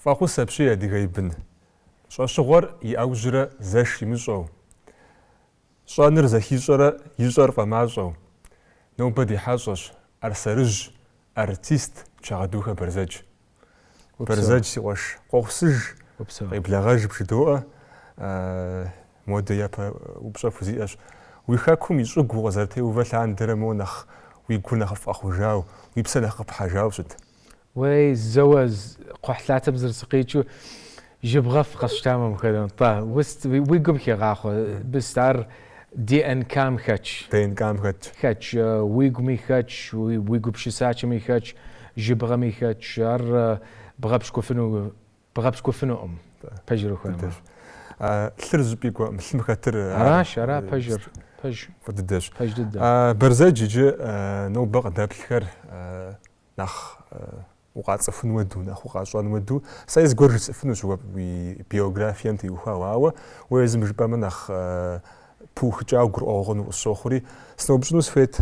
Фӏэхъус апщий, адыгэ и бын. Щӏэщыгъуэр и ӏэужьрэ зэш имыщӏэу. Щӏэныр зэхищӏэрэ ищӏэр фӏэмащӏэу. Нобэ ди хьэщӏэщ ӏэрсэрыжь, артист Чэгъэдухэ Бэрзэдж. Бэрзэдж, си къуэш, къохъусыж, къеблэгъэж бжыдоӏэ. Модэ япэ упщӏэ пхузиӏэщ. Уи хэкум и щӏыгу укъызэрытеувэ лъандэрэ мо нэхъ уи гур нэхъыфӏ къэхъужауэ, уи псэр нэхъ къыпыхьэжауэ щыт? Уей, зэуэ кхъухьлъатэм зэрысыкъикӏыу жьыбгъэфӏ къэсщтамэ мыхуэдэ. Нтӏэ, уи гум хегъахъуэ. Мис ар ДНК-м хэтщ. ДНК-м хэтщ. Хэтщ. Уигуми хэтщ, уи гупсысакӏэми хэтщ, жьыбгъэми хэтщ. Ар бгъэпщкӏуфыну, бгъэпщкӏуфынукъым, пэжыр ухуеймэ. Лъыр зыщӏыпӏи кӏуэкъым, лъым хэтыр. Аращ, ара пэжыр, пэж. Фӏы дыдэщ. Пэж дыдэ. Бэрзэдж иджы нобэ къыдэплъхэр нэхъ укъацӏыхун хуэдэу, нэхъ укъащӏэн хуэдэу. Сэ зыгуэр жысӏэфынущ уэ уи биографием теухуауэ, ауэ уэ езым жыпӏэмэ нэхъ пыухыкӏауэ гурыӏуэгъуэ хъуну къысщохъури, сыноупщӏыну сыхуейт,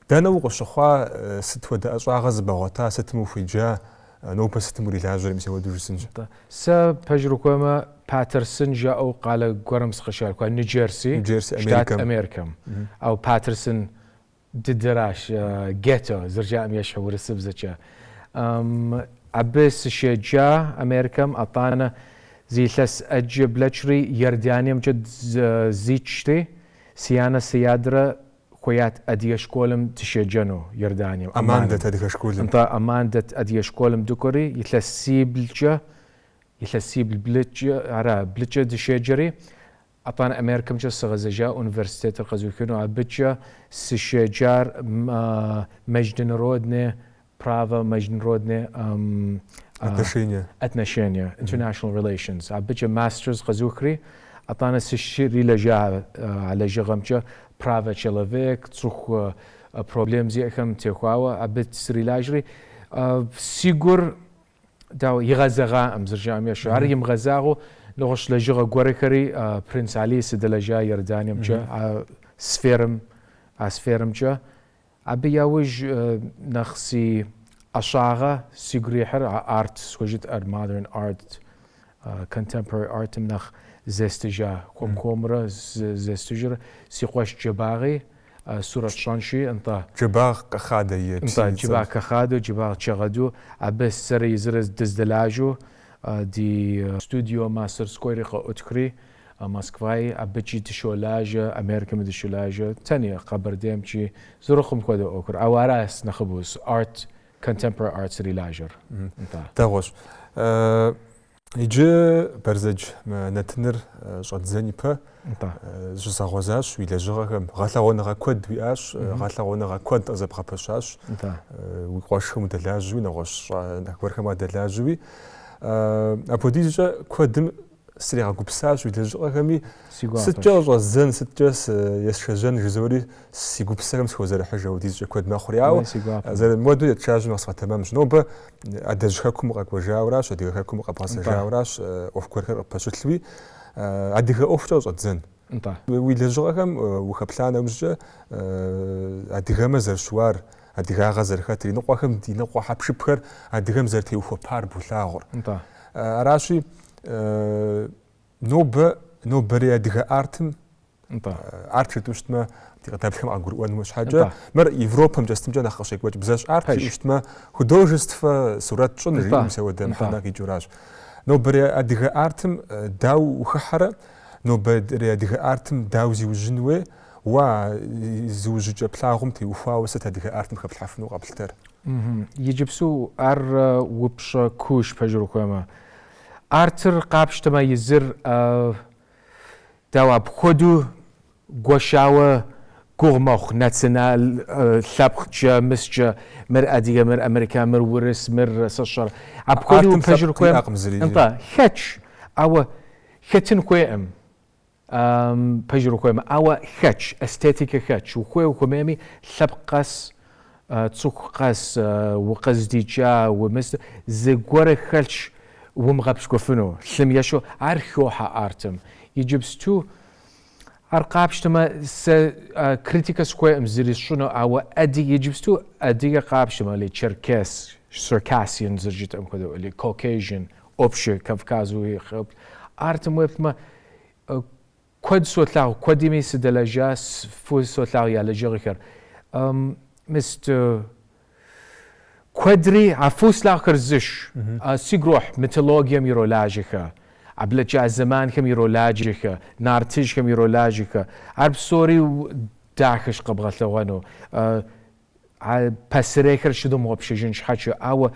дэнэ укъыщыхъуа, сыт хуэдэ ӏэщӏагъэ зэбгъэгъуэта, сытым ухуеджа, нобэ сытым урилажьэри, мис апхуэдэу жысӏэнщ. Сэ, пэжыр ухуеймэ, Паттерсон жаӏэу къалэ гуэрым сыкъыщалъхуа, Нью-Джерси, штат Америкэм. Ауэ Паттерсон Дыдэращ, гетто зэрыжаӏэм ещхьу урысыбзэкӏэ. Абы сыщеджа Америкэм, атӏанэ зы илъэс ӏэджэ блэкӏри Иорданиемкӏэ зичри, си анэ си адэрэ хуеят адыгэ школым дыщеджэну Иорданием. Амман дэт адыгэ школым. Нтӏэ, Амман дэт адыгэ школым дыкӏуэри, илъэсиблкӏэ, илъэсибл блыкӏэ, ара, блыкӏэ дыщеджэри, Атӏанэ Америкэмкӏэ сыгъэзэжа университетыр къэзухыну, абыкӏэ сыщеджар международное право, международное Отношения. Отношения, international relations. Абыкӏэ мастерс къэзухри, атӏанэ сыщрилэжьа а лэжьыгъэмкӏэ права человек, цӏыху проблем зиӏэхэм техуауэ абы срилажьэри, си гур Дауэ, игъэзэгъакъым, зэрыжаӏэм ещхьу. Ар имыгъэзагъэу нэгъуэщӏ лэжьыгъэ гуэрхэри Принц Али сыдэлэжьа Иорданиемкӏэ, а сферэм, а сферэмкӏэ. Абы яужь нэхъ си ӏэщӏагъэ сигу ирихьыр а арт схужытӏэр, modern art, contemporary art-м нэхъ зестыжа, хуэм-хуэмурэ зестыжыр си къуэш Джэбагъи Сурэт щӏэнщи, нтӏэ. Джэбагъ Кахадэ и Нтӏэ, псынцӏэм. Джэбагъ Кахадэ, Джэбагъ Чэгъэду, абы сэрэ езырэ дыздэлажьэу ди студио мастерскойри къыӏутхри, Москваи абыкӏи дыщолажьэ, Америкэми дыщолажьэ, тэни, Къэбэрдеймкӏи зэрыхъум хуэдэ ӏуэхур. Ауэ аращ нэхъыбэу арт, contemporary art срилажьэр, нтӏэ. Дэгъуэщ. Иджы, Бэрзэдж, мы нэтыныр щӏэддзэн ипэ зыщызгъэгъуэзащ уи лэжьыгъэхэм. Гъэлъэгъуэныгъэ куэд уиӏащ, гъэлъэгъуэныгъэ куэд къызэбгъэпэщащ, уи къуэшхэм удэлажьэуи, нэгъуэщӏ гуэрхэм уадэлажьэуи. Апхуэдизкӏэ куэдым сригъэгупсащ уи лэжьыгъэхэми, сыткӏэ къыщӏэздзэн, сыткӏэ есшэжьэн жызори си гупсысэхэм сыхозэрыхьыж апхуэдизкӏэ куэд мэхъури. Ауэ зэрымуэдэу етшажьэм нэхъ сфӏэтэмэмщ. Нобэ адэжь хэкум укъэкӏуэжауэращ, адыгэ хэкум укъэбгъэзэжауэращ ӏуэху гуэрхэр къыппэщылъуи, адыгэ ӏуэхукӏэ къыщӏэддзэн. Уи лэжьыгъэхэм ухэплъа нэужькӏэ адыгэмэ зэрыщыуар, адыгагъэ зэрыхэтыр, иныкъуэхэм иныкъуэ хьэпшыпхэр адыгэм зэрытеухуэпар болъагъур. Аращи, нобэ, нобэрей адыгэ артым, арт жытӏэу щытмэ, ди къыдэплъхэм къагурыӏуэн щхьэкӏэ, мыр Европэмкӏэ сытымкӏэ нэхъ къыщекӏуэкӏ бзэщ. Арт жиӏэу щытмэ, художествэ, сурэт щӏын жиӏэу мис ауэдэ мыхьэнэ къикӏыуращ. Нобэрей адыгэ артым дауэ ухыхьэрэ, нобэрей адыгэ артым дауэ зиужьын хуей, Уэ а зыужьыкӏэ плъагъум теухуауэ сыт адыгэ артым хэплъхьэфыну къэплъытэр? Иджыпсту ар упщӏэ куущ, пэжыр ухуеймэ. Артыр къапщтэмэ езыр дауэ апхуэдэу гуэшауэ гугъу мэхъу национал лъэпкъкӏэ, мыскӏэ, мыр адыгэ, мыр американ, мыр урыс, мыр сэ сщӏэрэ. Апхуэдэу Артым пэжыр лъэпкъ ухуейм, иӏэкъым зыри. нтӏэ, хэтщ, ауэ хэтын хуейкъым. Пэжыр ухуеймэ, ауэ хэтщ, эстетикэ хэтщ. Ухуей ухуэмейми, лъэпкъ къэс, цӏыху къэс, укъыздикӏа, умыс, зыгуэрэ хэлъщ умыгъэпщкӏуфыну, лъым ещхьу, ар хохьэ артым. Иджыпсту ар къапщтэмэ, сэ критикэ сыхуейкъым зыри сщӏыну, ауэ адыгэ, иджыпсту адыгэ къапщтэмэ, или черкес, Circassian зэрыжытӏэм хуэдэу, или Caucasian. общий Кавказу. Артым уеплъмэ, куэд солъагъу, куэдми сыдэлэжьа, фӏыуэ солъагъу я лэжьыгъэхэр. Мис куэдри а фӏыуэ слъагъухэр зыщ. Сигу ирохь митологием иролажьэхэ, а блэкӏа зэманхэм иролажьэхэ, нартыжьхэм иролажьэхэ. Ар псори дахэщ къэбгъэлъэгъуэну. А пасэрейхэр щыдымыгъуэпщэжын щхьэкӏэ, ауэ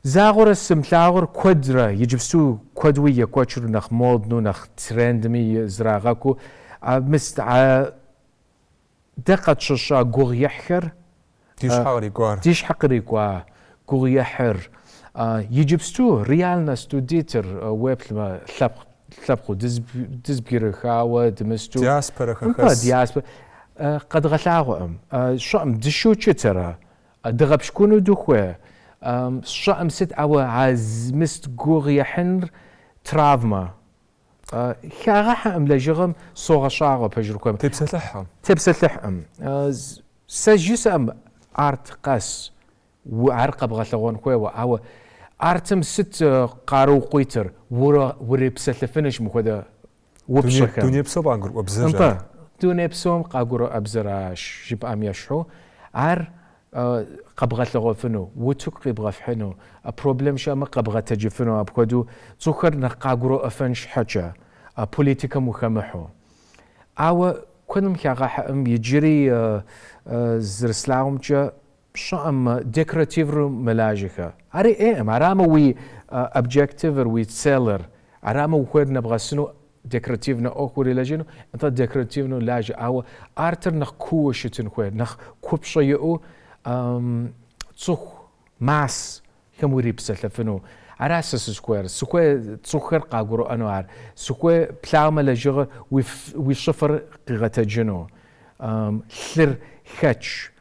загъуэрэ сымылъагъур куэдрэ, иджыпсту куэдуи екӏуэкӏыр нэхъ модну, нэхъ трендми зрагъэкӏуу, а мис а дэ къэтщыщӏа гугъуехьхэр, Ди щхьэ кърикӏуар. Ди щхьэ кърикӏуа гугъуехьыр. Иджыпсту реальносту дитыр уеплъмэ, лъэпкъ лъэпкъыу дызбгырыхауэ дымысту. Диаспорэ хэхэс. Нтӏэ, диаспорэ. Къэдгъэлъагъуэкъым. Сщӏэкъым, дыщукӏытэрэ? Дыгъэпщкӏуну дыхуей? Сщӏэкъым сыт, ауэ а мис гугъуехьыныр травмэ. Хагъэхьэкъым лэжьыгъэм согъэщӏагъуэ пэжыр ухуеймэ. Тепсэлъыхькъым. Тепсэлъыхькъым. Сэ жысӏэм арт къэс ар къэбгъэлъэгъуэн хуейуэ, ауэ артым сыт къару къуитыр, урипсэлъыфынущ мыхуэдэ упщӏэхэм. Дуней псом къагурыӏуэ бзэщ ар. Нтӏэ, дуней псом къагурыӏуэ бзэращ, жыпӏам ещхьу, ар къэбгъэлъэгъуэфыну, утыку къибгъэфхьыну, проблем щыӏэмэ къэбгъэтэджыфыну, апхуэдэу цӏыхухэр нэхъ къагурыӏуэфэн щхьэкӏэ, политикэм ухэмыхьу. Ауэ куэдым хагъэхьэкъым иджыри зэрыслъагъумкӏэ Сщӏэкъым декоративу мэлажьэхэ. Ари ӏейкъым, арамэ уи объективыр, уи целыр, арамэ ухуейр нэбгъэсыну декоративнэ ӏуэху урилэжьыну, нтӏэ декоративнэу лажьэ, ауэ артыр нэхъ кууэ щытын хуей, нэхъ купщӏэ иӏэу цӏыху массхэм урипсэлъэфыну. Ара сэ сызыхуейр, сыхуей цӏыхухэр къагурыӏуэну ар, сыхуей плъагъумэ лэжьыгъэр уи щӏыфэр къигъэтэджыну, лъыр хэтщ.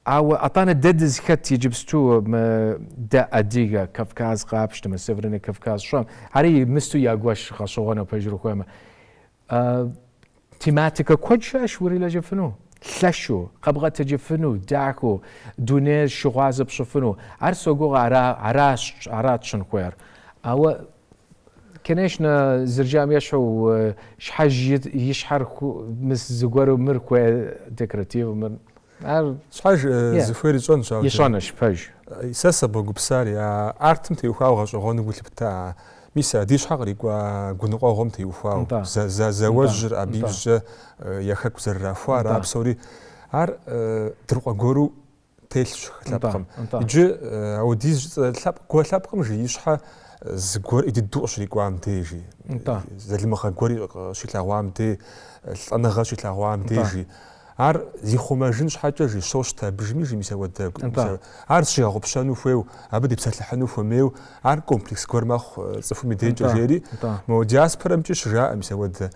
Ауэ атӏанэ дэ дызыхэт иджыпсту мы дэ адыгэ, Кавказ къапщтэмэ, Северный Кавказ сщӏэм, ари мысту ягуэш гъэщӏэгъуэну пэжыр ухуеймэ. Тематикэ куэд щыӏэщ урилэжьэфыну, лъэщу, къэбгъэтэджыфыну, дахэу, дунейр щыгъуазэ пщӏыфыну. Ар согугъэ ара, аращ, ара тщӏын хуейр. Ауэ Конечно, зэрыжаӏэм ещхьу, щхьэж и щхьэр мыс зыгуэру мыр хуей декоратив, мыр ар. Щхьэж зыхуейр ищӏэнщ, ауэ. Ищӏэнущ, пэж. Сэ сабгъэгупсари, а артым теухуауэ гъэщӏэгъуэну гу лъыпта, мис а ди щхьэ кърикӏуа гуныкъуэгъуэм теухуауэ, зауэжьыр абы иужькӏэ я хэку зэрырахуар, а псори, ар дыркъуэ гуэру телъщ лъэпкъым. Иджы ауэдиз лъэпкъ гуэ лъэпкъым жи и щхьэ зыгуэр ӏей дыдэу къыщрикӏуам дежи, залымыгъэ гуэр щилъэгъуам дей, лӏэныгъэ щилъэгъуам дежи, ар зихъумэжын щхьэкӏэ жи щощтэ абы жими жи мис ауэдэ. Ар зыщигъэгъупщэну хуейуэ, абы депсэлъыхьыну хуэмейуэ, ар комплекс гуэр мэхъу цӏыхум и дежкӏэ жери, мо диаспорэмкӏи щыжаӏэ мис ауэдэ.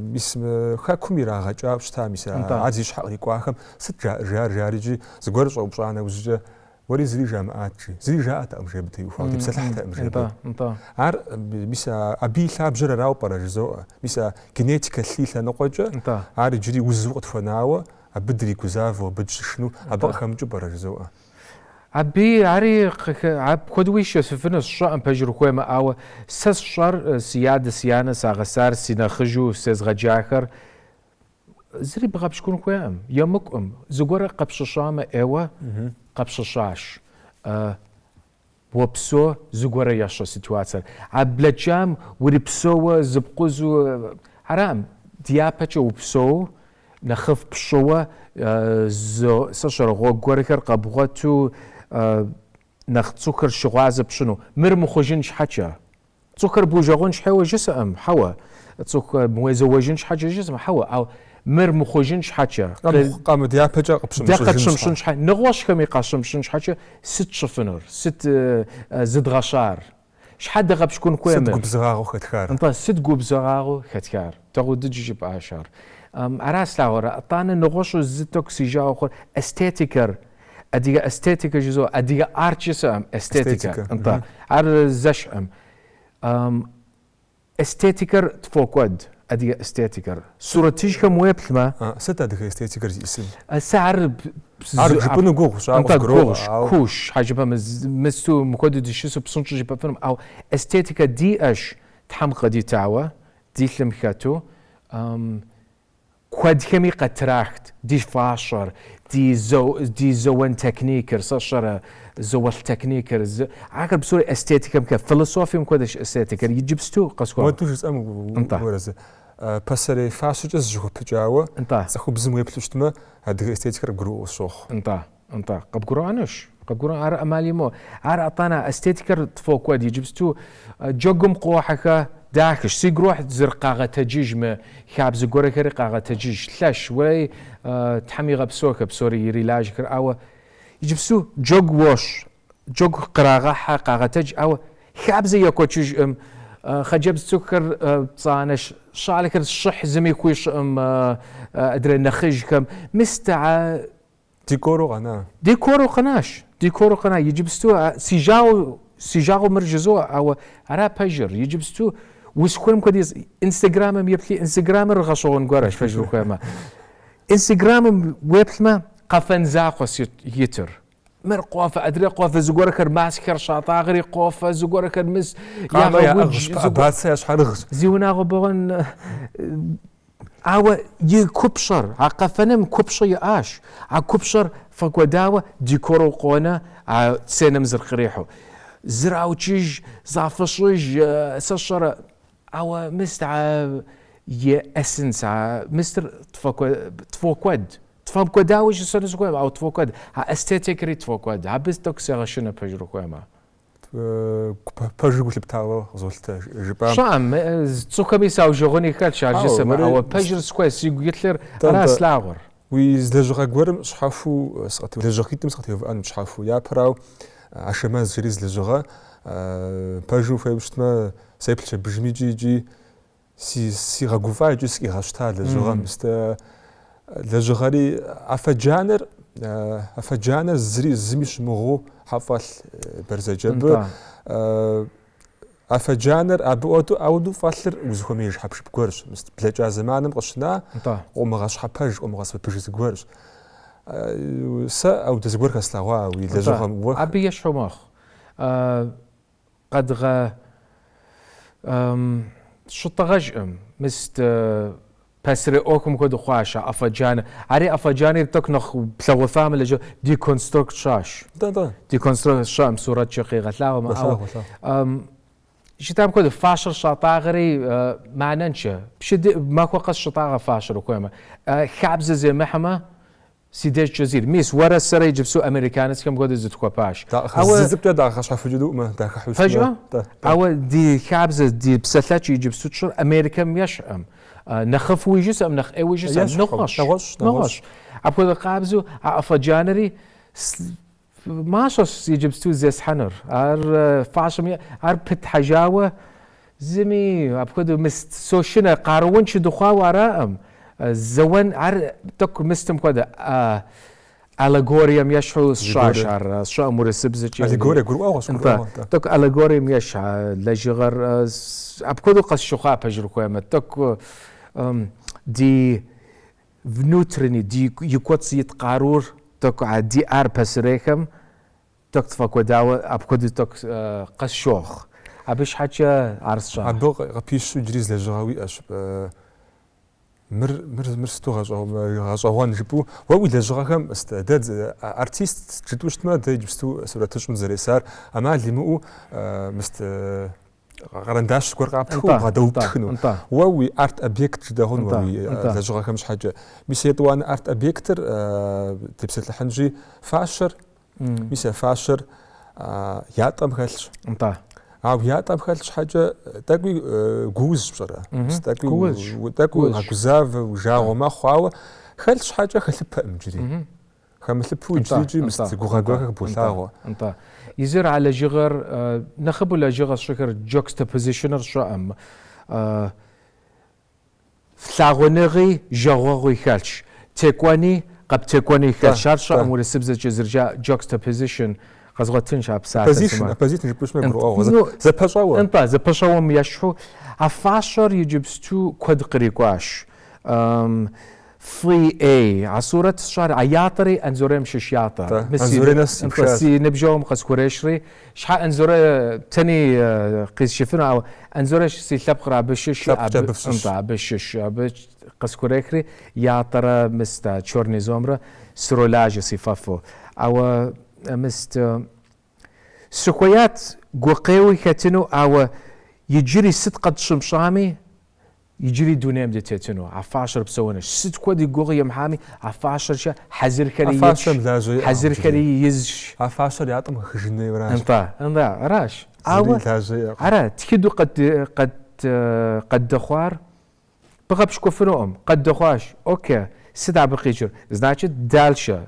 Мис мы хэкум ирагъэкӏауэ щыта, мис ар зи щхьэ кърикӏуахэм сыт жаӏэжар жари икӏи зыгуэр щӏэупщӏа нэужькӏэ, уэри зыри жамыӏат, жи. Зыри жаӏэтэкъым, жи, абы теухуауэ, тепсэлъыхьтэкъым, жи абы. Ар, мис абы и лъабжьэр арауэ пӏэрэ, жызоӏэ. Мис а генетикэ лъы и лъэныкъуэкӏэ ар иджыри узу къытхуэнауэ, абы дригузавэу, абы дыщышынэу, абы къыхэмыкӏыу пӏэрэ, жызоӏэ. Абы ари апхуэдэуи щысыфыну сщӏэкъым пэжыр ухуеймэ, ауэ сэ сщӏэр си адэ, си анэ сагъэсар, си нэхъыжьу сезгъэджахэр зыри бгъэпщкӏун хуейкъым, емыкӏукъым. Зыгуэрэ къэпщыщӏамэ ӏейуэ къэпщыщӏащ. Уопсэу зыгуэрэ ещӏэ ситуацэр. А блэкӏам урипсэууэ зыпкъузу аракъым, дяпэкӏэ упсэу Нэхъыфӏ пщӏыуэ зы сэ сщӏэрэ гъуэгу гуэрхэр къэбгъуэту нэхъ цӏыхухэр щыгъуазэ пщӏыну. Мыр мыхъужын щхьэкӏэ. Цӏыхухэр бужэгъун щхьэуэ жысӏэкъым, хьэуэ. Цӏыхухэр уезэуэжын щхьэкӏэ жысӏэкъым, хьэуэ. Ауэ мыр мыхъужын щхьэкӏэ. Къэмы дяпэкӏэ къыпщымыщӏыжын Дэ къытщымыщӏын щхьэ, нэгъуэщӏхэми къащымыщӏын щхьэкӏэ сыт тщӏыфынур? Сыт зыдгъэщӏар? Щхьэ дыгъэпщкӏун хуей Сыт мыр? губзыгъагъэу хэтхар? Нтӏэ, сыт губзыгъагъэу хэтхар? Дэгъуэ дыдэу жыпӏащ ар. Ара слъагъур. Атӏанэ нэгъуэщӏу зы тӏэкӏу си жагъуэ хъур эстетикэр, адыгэ эстетикэ жызоӏэ, адыгэ арт жысӏэкъым, эстетикэ. Эстетикэ. Нтӏэ, ар зэщхькъым. Эстетикэр тфӏокӏуэд, адыгэ эстетикэр. Сурэтыжьхэм уеплъмэ. Сыт адыгэ эстетикэр зиӏысыр? Сэ ар. Ар жыпӏэну гугъущ, ауэ Нтӏэ, къызгуроӏуэ, гугъущ, ауэ. куущ, щхьэ жыпӏэмэ, мысу мыхуэдэу дыщысу псынщӏэу жыпӏэфынум, ауэ эстетикэ диӏэщ Тхьэм къыдитауэ, ди лъым хэту. Куэдхэми къытрахт ди фащэр, ди ди зэуэн техникэр, сэ сщӏэрэ, зауэлӏ техникэр, ахэр псори эстетикэм хэ, философием хуэдэщ эстетикэр, иджыпсту къысхуэ. Мыуэду жысӏэм уарэзы. Пасэрей фащэкӏэ зыщыхуэпыкӏауэ цӏыхубзым уеплъу щытмэ, адыгэ эстетикэр къыбгурыӏуэу къысщохъу. Нтӏэ. Нтӏэ, къыбгурыӏуэнущ, къыбгурыӏуэн, ар ӏэмал имыӏэу. Ар атӏанэ эстетикэр тфӏокӏуэд иджыпсту джэгум къохьэхэ дахэщ. Сигу ирохь зэрыкъагъэтэджыж мы хабзэ гуэрэхэри къагъэтэджыж. Лъэщ, уей, Тхьэм игъэпсэухэ псори ирилажьэхэр, ауэ иджыпсту джэгу уощӏ, джэгу кърагъэхьэ, къагъэтэдж, ауэ хабзэ екӏуэкӏыжӏым. Хъыджэбз цӏыкӏухэр пцӏанэщ, щӏалэхэр щӏыхь зыми хуищӏӏым адрей нэхъыжьхэм. Мис а Декору къэна? Декору къэнащ. Декору къэна. Иджыпсту си жагъуэу, си жагъуэу мыр жызоӏэ, ауэ ара пэжыр. Иджыпсту узыхуейм хуэдиз Инстаграмым еплъи, Инстаграмыр гъэщӏэгъуэн гуэрэщ, пэжыр ухуеймэ. Инстаграмым уеплъмэ, къэфэн закъуэщ итыр. Мыр къофэ, адрей къофэ, зыгуэрхэр маскхэр щатӏагъэри къофэ, зыгуэрхэр мыс Къамэ яӏыгъщ, пыӏэ бацэ ящхьэрыгъщ. Зи унагъуэ бэгъуэн Ауэ и купщӏэр, а къэфэным купщӏэ иӏащ. А купщӏэр фӏэкӏуэдауэ декору къонэ а сценэм зэрыкърихьу. Зраукӏыж, зафыщӏыж, сэ сщӏэрэ. Ауэ мыст а и эссенс, а мыстыр тфӏокӏуэд. Тфӏэмыкӏуэдауэ жысӏэну сыхуейкъым, ауэ тфӏокӏуэд. А эстетикэри тфӏокӏуэд. Абы тӏэкӏу сегъэшынэ пэжыр ухуеймэ. Пэжу гу лъыптауэ къызолъытэ жыпӏам. Щӏэӏэм, цӏыхухэми саужэгъуни хэлъщ ар жысӏэмэ, ауэ пэжыр сыхуей, сигу илъыр ара слъагъур. Уи зы лэжьыгъэ гуэрым щхьэхуэу лэжьыгъитӏым сыкъытеувыӏэнут щхьэхуэу. Япэрауэ, Ашэмэз жери зы лэжьыгъэ, пэжу ухуейуэ щытмэ, сеплъщ абыжым икӏи икӏи Сигъэгуфӏа икӏи сыкъигъэщта лэжьыгъэм. Мыстэ лэжьыгъэри афэ джанэр, афэ джанэр зыри зыми щымыгъыу хьэфӏэлъ Бэрзэдж абы. Афэ джанэр абы ӏуэду ауэду фӏэлъыр узыхуэмеиж хьэпшып гуэрщ. Мыст блэкӏа зэманым къыщына, къомыгъэщхьэпэж, къомыгъэсэбэпыж зыгуэрщ. Сэ ауэдэ зыгуэр хэслъэгъуа уи лэжьыгъэм. Абы ещхьу мэхъу. Къэдгъэ щытӏэгъэжӏым, мыст пасэрей ӏуэхум хуэдэу хъуащ а афэ джанэ. Ари афэ джанэр тӏэкӏу нэхъ плъэгъуфамэ лэжьыгъэ деконструкт щащ. Нтӏэ-нтӏэ. Деконструкт щыӏэм сурэткӏэ къигъэлъагъуэмэ, ауэ жытӏам хуэдэу фащэр щатӏагъэри мыхьэнэншэ. Пщэдей махуэ къэс щытӏагъэ фащэр ухуеймэ. Хабзэ земыхьэмэ, Си дежкӏэ зир. Мис, уэрэ сэрэ иджыпсту американецхэм хуэдэу зытхуэпащ. Ауэ зы цӏыкӏукӏэ дахэщхьэхукӏынукъымэ, дахыхьу щытмэ. Пэжкъэ? Ауэ ди хабзэ, ди псэлъэкӏэ иджыпсту тщӏыр Америкэм ещхькъым. Нэхъыфӏуи жысӏэм, нэхъ ӏейуи жысӏэм. Нэгъуэщӏ. Нэгъуэщӏ, нэгъуэщӏ. Апхуэдэ къабзэу а афэ джанэри Мащӏэщ иджыпсту зесхьэнур. Ар фащэм ар пытхьэжауэ зыми апхуэдэу мыст сошынэ, къарууншэ дыхъуауэ араӏым. Зэуэн ар тӏэкӏу мыстым хуэдэ аллегорием ещхьу сщӏащ ар, сщӏэӏым урысыбзэкӏи. Аллегорие гурыӏуэгъуэщ, гурыӏуэгъуэ. Тӏэкӏу аллегорием ещхь а лэжьыгъэр апхуэдэу къысщыхъуа пэжыр ухуеймэ. Тӏэкӏу ди Внутренний, ди и кӏуэцӏ ит къарур тӏэкӏу а диӏар пасэрейхэм тӏэкӏу тфӏэкӏуэдауэ апхуэдэу тӏэкӏу къысщохъу. Абы щхьэкӏэ ар сщӏа. Абы къыпищу иджыри зы лэжьыгъэ уиӏэщ. Мыр, мыр, мыр сыту гъэщӏэгъуэн жыпӏэу, уэ уи лэжьыгъэхэм дэ артист жытӏэу щытмэ, дэ иджыпсту сурэтыщӏым дызэресар ӏэмал имыӏэу мыст Къэрэндащ зыгуэр къаптхыу бгъэдэуптхыну. Уэ уи арт-объект жытӏэ хъун уэ уи лэжьыгъэхэм щхьэкӏэ. Мис етӏуанэ арт-объектыр тепсэлъыхьынщи, фащэр, мис а фащэр ятӏэм хэлъщ. Ауэ ятӏэм хэлъ щхьэкӏэ тӏэкӏуи гуузщ пщӏэрэ? Тӏэкӏуи тӏэкӏуи уегъэгузавэ, уи жагъуэ мэхъу, ауэ хэлъ щхьэкӏэ хэлъыпэкъым иджыри. Хэмылъыпу иджыри икӏи мыст гугъэ гуэрхэр хыболъагъуэ. Нтӏэ. Езыр а лэжьыгъэр, нэхъыбэу лэжьыгъэ сщӏыхэр juxtaposition-р сщӏэӏым. Лъагъуныгъи жагъуэгъуи хэлъщ. Текӏуэни къэптекӏуэни хэлъщ. Ар сщӏэӏым урысыбзэкӏэ зэрыжаӏэ juxtaposition. Къэзгъуэтынщ а псалъэр. Opposition, opposition жыпӏэу щытмэ гурыӏуэгъуэ. Зэпэщӏэуэ. Нтӏэ, зэпэщӏэуэм ещхьу. А фащэр иджыпсту куэд кърикӏуащ. Фӏи ӏей. А сурэт сщӏар, а ятӏэри Анзорейм щыщ ятӏэ. Анзорей нэс Нтӏэ, си ныбжьэгъум къысхурешри, щхьэ Анзорей тэни къисшыфыну, ауэ Анзорей си лъэпкъыр абы щыщ, нтӏэ, абы щыщ, абы къысхурехри, ятӏэрэ мыст а черноземрэ сролажьэ си фӏэфӏу. Ауэ мыст сыхуеят гукъеуи хэтыну, ауэ иджыри сыт къэтщымыщӏами, Иджыри дунейм дытетыну, а фащэр псэунущ. Сыт хуэдэ гугъу емыхьами, а фащэркӏэ хьэзырхэри А итщ, фащэм лажьэ иӏэкъым хьэзырхэри иджыри. изщ. А фащэр ятӏэм хэхыжын хуейуэращ. Нтӏэ, нтӏэ, аращ. Зыри Ауэ лажьэ иӏэкъым. ара, тхыдэу къэддэхъуар бгъэпщкӏуфынукъым, къэддэхъуащ. Окей, сыт абы къикӏыр? Значит, дальше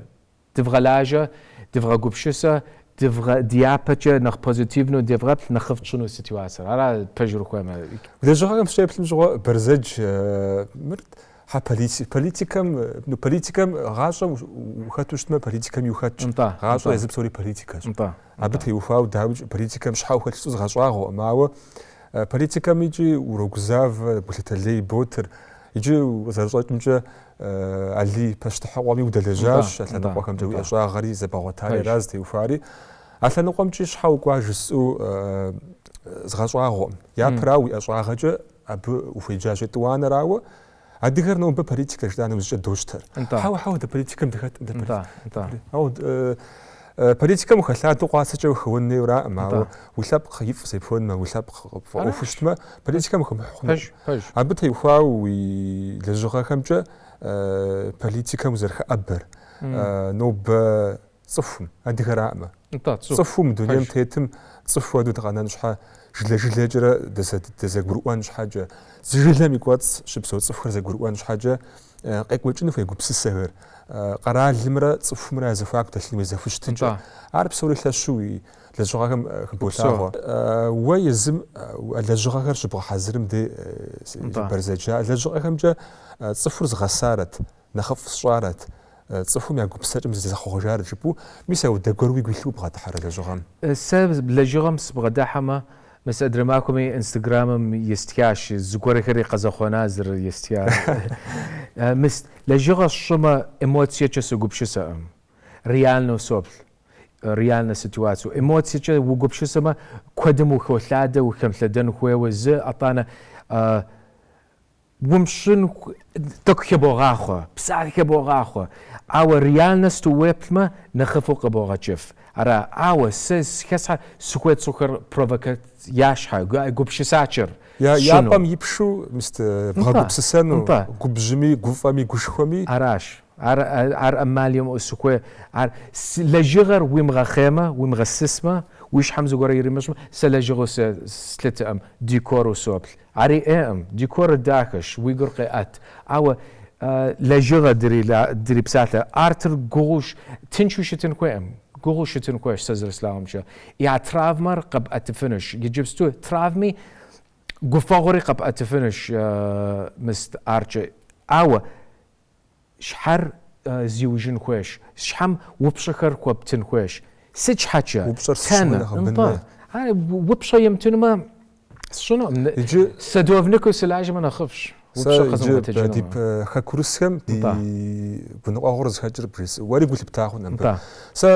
Дывгъэлажьэ, дывгъэгупсысэ, дывгъэ, дяпэкӏэ нэхъ позитивнэу девгъэплъ, нэхъыфӏ тщӏыну ситуацэр. Ара пэжыр ухуеймэ. Лэжьыгъэхэм сыщеплъым щыгъуэ Бэрзэдж мыр хьэ политикэм, ну, политикэм гъащӏэм ухэту щытмэ, политикэми ухэтщ. Нтӏэ, Гъащӏэр нтӏэ. езы псори политикэщ. Нтӏэ, Абы нтӏэ. теухуауэ, дауикӏ, политикэм щхьэ ухэлъ жысӏэу згъэщӏагъуэкъым, ауэ политикэм икӏи урогузавэ, гулъытэ лей ботыр. Иджы къызэрыщӏэкӏымкӏэ, Алий пащтыхьыкъуэми удэлэжьащ а лъэныкъуэхэмкӏэ, уи ӏэщӏагъэри зэбгъэгъуэтари ара зытеухуари. А лъэныкъуэмкӏи щхьэ укӏуа жысӏэу згъэщӏагъуэкъым. Япэрауэ, уи ӏэщӏагъэкӏэ абы ухуеджащ. Етӏуанэрауэ, адыгэр нобэ политикэ жытӏа нэужькӏэ дощтэр. Хьэуэ, хьэуэ, дэ политикэм дыхэткъым, дэ политикэм. Политикэм ухэлъадэу къуацэкӏэ ухэуэн хуейуэраӏым, ауэ уи лъэпкъ ифӏ зепхуэнмэ, уи лъэпкъ къыпфӏэӏуэхуу щытмэ, политикэм ухэмыхьу хъунукъым. Абы теухуауэ уи лэжьыгъэхэмкӏэ политикэм узэрыхэӏэбэр, нобэ цӏыхум, адыгэраӏымэ, цӏыхуу мы дунейм тетым цӏыху хуэдэу дыкъэнэн щхьэ, жылэ-жылэкӏэрэ дызэгурыӏуэн щхьэкӏэ, зы жылэм и кӏуэцӏ щыпсэу цӏыхухэр зэгурыӏуэн щхьэкӏэ къекӏуэкӏын хуей гупсысэхэр, къэралымрэ цӏыхумрэ я зэхуаку дэлъын хуей зэхущытыкӏэ. Ар псори лъэщу уи лэжьыгъэхэм хыболъагъуэ. Уэ езым а лэжьыгъэхэр щыбгъэхьэзырым де Бэрзэдж, а лэжьыгъэхэмкӏэ цӏыхур згъэсарэт, нэхъыфӏ сщӏарэт, цӏыхум я гупсысэкӏэм зызэхъуэжарэт жыпӏэу, мис ауэдэ гуэр уигу илъу убгъэдыхьэрэ лэжьыгъэм? Сэ лэжьыгъэм сыбгъэдыхьэмэ, Мис адрей махуэми Инстаграмым естхащ, зыгуэрхэри къызэхъуэна зыр естха. Мис лэжьыгъэ сщӏымэ, эмоциекӏэ сыгупсысэкъым. Реальнэу соплъ, реальнэ ситуацэу. Эмоциекӏэ угупсысэмэ, куэдым ухолъадэ, ухэмылъэдэн хуейуэ зы, атӏанэ Умыщӏын тӏэкӏу хыбогъахъуэ, псалъэ хыбогъахъуэ, ауэ реальносту уеплъмэ, нэхъыфӏу къыбогъэкӏыф. Ара, ауэ сэ схэсхьэр сыхуей цӏыхухэр провокат я щхьэ, гупсысакӏэр Я я пӏэм ипшу, мис, бгъэгупсысэну, губжьми, гуфӏэми, гушхуэми. Аращ. Ар ар ӏэмал имыӏэу сыхуей. Ар лэжьыгъэр уимыгъэхъеймэ, уимыгъэсысмэ, уи щхьэм зыгуэрэ иримыщӏмэ, сэ лэжьыгъэу сэ слъытэкъым, декору соплъ. Ари ӏейкъым, декорыр дахэщ, уи гур къеӏэт. Ауэ лэжьыгъэ дрипсалъэ, артыр гугъуу, тыншу щытын хуейкъым, гугъуу щытын хуейщ сэ зэрыслъагъумкӏэ. И а травмэр къэпӏэтыфынущ. Иджыпсту травми гуфӏэгъуэри къэпӏэтыфынущ мыст арткӏэ. Ауэ Щхьэр зиужьын хуейщ, щхьэм упщӏэхэр хуэптын хуейщ. Сыт щхьэкӏэ? Упщӏэр сыт щыгъуи Тэнэ? нэхъыбэн Нтӏэ. хуей. Ар упщӏэ емтынумэ, сщӏынукъым. Иджы Садовникыу сылажьэмэ нэхъыфӏщ, сэ упщӏэ иджы къэзмыгъэтэджынумэ. ди хэкурысхэм ди Нтӏэ. гуныкъуэгъуэр зыхэкӏыр бжесӏэу, уэри гу лъыпта хъун абы. Нтӏэ. Сэ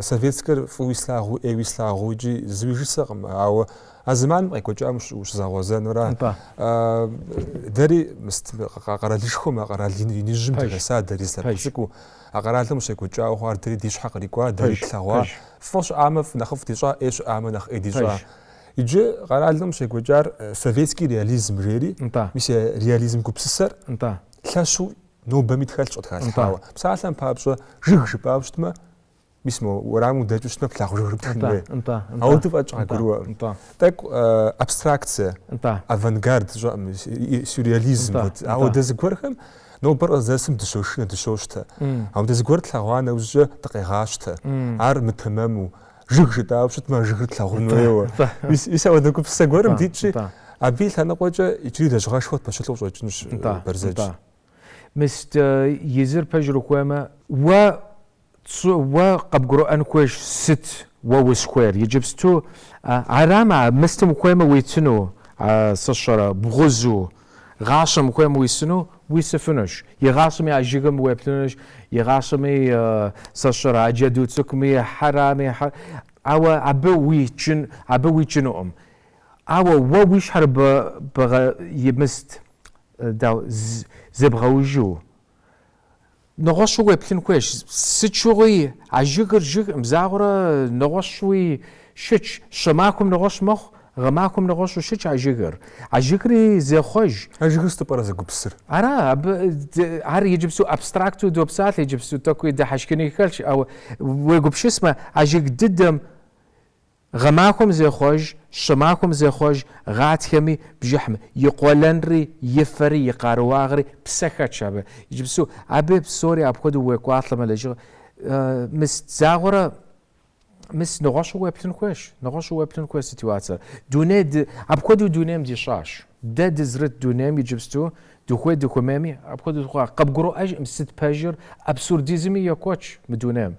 советскэр фӏыуи слъагъуу, ӏейуи слъагъуу икӏи зыуи жысӏэкъым, ауэ А зэманым къекӏуэкӏам ущызэгъуэзэнура? Дэри къэралышхуэм, а къэрал иныжьым дыхэса, дэри зы лъэпкъ цӏыкӏуу, а къэралым къыщекӏуэкӏауэ хъуар дэри ди щхьэ кърикӏуа, дэри тлъэгъуа. Фӏы щыӏамэ, нэхъыфӏ дищӏа, ӏей щыӏамэ, нэхъ ӏей дищӏа. Иджы къэралым къыщекӏуэкӏар советский реализм жери, мис а реализм гупсысэр лъэщу нобэми тхэлъщ къытхалъхьауэ. Псалъэм папщӏэ, жыг жыпӏауэ щытмэ, Мис мо уэрамым удэкӏыу щытмэ, плъагъу жыгыр птхын хуей. Ауэдэу фӏэкӏ къагурыӏуэкъым. Тӏэкӏу абстракция, авангард щӏэӏым, сюрреализм. Ауэдэ зыгуэрхэм нобэр къыздэсым дыщошынэ, дыщощтэ. Ауэдэ зыгуэр тлъэгъуа нэужькӏэ дыкъегъащтэ. Ар мытэмэму, жыг жытӏауэ щытмэ, жыгыр тлъагъун хуейуэ. Мис ауэдэ гупсысэ гуэрым дитщи, абы и лъэныкъуэкӏэ иджыри лэжьыгъэшхуэ тпэщылъу къыщӏэкӏынущ Бэрзэдж. Мис езыр пэжыр ухуеймэ, уэ Уэ къэбгурыӏуэн хуейщ сыт. уэ узыхуейр. Иджыпсту арамэ, а мыстым ухуеймэ уитыну, сэ сщӏэрэ, бгъузу, гъащӏэм ухуеймэ уисыну, уисыфынущ. Игъащӏэми а жыгым уеплъынущ, игъащӏэми сэ сщӏэрэ, а джэду цӏыкӏуми, хьэрами, хьэ. Ауэ абы уикӏын, абы уикӏынукъым. Ауэ уэ уи щхьэр бгъэ имыст, дауэ, зебгъэужьу. Нэгъуэщӏу уеплъын хуейщ. Сыт щыгъуи а жыгыр жыгкъым, загъуэрэ нэгъуэщӏуи щытщ. Щӏымахуэм нэгъуэщӏ мэхъу, гъэмахуэм нэгъуэщӏу щытщ а жыгыр. А жыгри зехъуэж. А жыгыр сыту пӏэрэ зэгупсысыр? Ара, абы ар иджыпсту абстракту допсалъэ, иджыпсту тӏэкӏуи дыхьэшхыни хэлъщ, ауэ уегупсысмэ, а жыг дыдэм Гъэмахуэм зехъуэж, щӏымахуэм зехъуэж, гъатхэми бжьыхьми. И къуэлэнри, и фэри, и къарууагъри псэ хэтщ абы. Иджыпсту абы псори апхуэдэу уекӏуалӏэмэ лэжьыгъэ. Мис загъуэрэ, мис нэгъуэщӏу уеплъын хуейщ, нэгъуэщӏу уеплъын хуейщ ситуацэр. Дуней ды, апхуэдэу дунейм дищӏащ. Дэ дызэрыт дунейм иджыпсту дыхуей дыхуэмейми апхуэдэу хъуа. Къыбгурыӏуэжкъым сыт пэжыр, абсурдизми йокӏуэкӏ мы дунейм.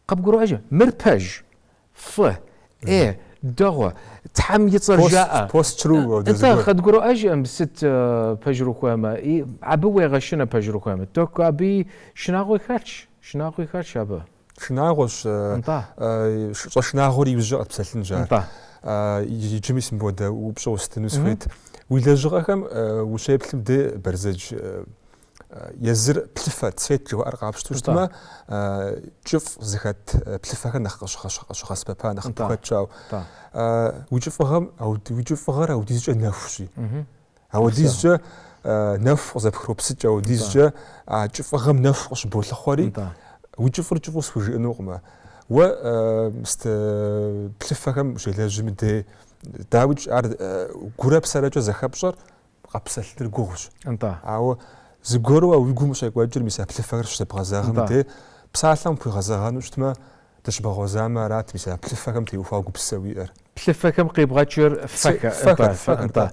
Къыбгурыӏуэжкъым, мыр пэж, фӏы, ӏей, дэгъуэ, Тхьэм и цӏэр жаӏэ. Пост-тру Нтӏэ, къыдгурыӏуэжкъым сыт пэжыр ухуеймэ. Абы уегъэшынэ пэжыр ухуеймэ. Тӏэкӏу абыи шынагъуи хэлъщ, шынагъуи хэлъщ абы. Шынагъуэщ. Нтӏэ. Щӏэшынагъуэр иужькӏэ къэтпсэлъынщ ар. Нтӏэ. Иджы мис мыпхуэдэ упщӏэ уэстыну сыхуейт. Уи лэжьыгъэхэм ущеплъым де, Бэрзэдж, Езыр плъыфэ, цвет жыхуаӏэр къапщту щытмэ, кӏыфӏ зыхэт плъыфэхэр нэхъ къыщыгъэсэбэпа, нэхъ пхэтщ, ауэ уи кӏыфӏыгъэм, уи кӏыфӏыгъэр ауэдизкӏэ нэхущи. Ауэдизкӏэ нэху къызэпхропсыкӏ, ауэдизкӏэ а кӏыфӏыгъэм нэху къыщыболъыхъуэри, уи кӏыфӏыр кӏыфӏу схужыӏэнукъым. Уэ мыст плъыфэхэм ущелэжьым дей, дауикӏ, ар гурэ псэрэкӏэ зэхэпщӏэр къэпсэлъыныр гугъущ. Нтӏэ. Ауэ зыгуэру а уи гум къыщекӏуэкӏыр мис а плъыфэхэр щызэбгъэзэгъым де псалъэм пхуигъэзэгъэну щытмэ, дыщыбгъэгъуэзамэ арат мис а плъыфэхэм теухуа гупсысэ уиӏэр. Плъыфэхэм къибгъэкӏыр фэхэр, Фэхэр, фэхэр, нтӏэ.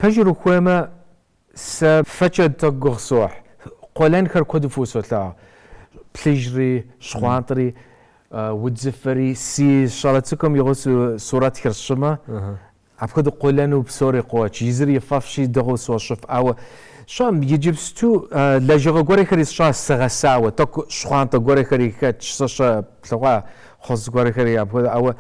Пэжыр ухуеймэ, сэ фэкӏэ тӏэкӏу гугъу сохь. Къуэлэнхэр куэду фӏыуэ солъагъу. Плъыжьри, щхъуантӏэри, удзыфэри, си щӏалэ цӏыкӏум и гъусэу сурэтхэр сщӏымэ, Апхуэдэу къуэлэну псори къокӏ, езыр ифӏэфӏщи дэгъуэу сощӏыф, ауэ сщӏэм иджыпсту лэжьыгъэ гуэрхэри сщӏа сыгъэсауэ, тӏэкӏу щхъуантӏэ гуэрхэри хэтщ, сэ сщӏэ плъэгъуа хъуэз гуэрхэри апхуэдэ, ауэ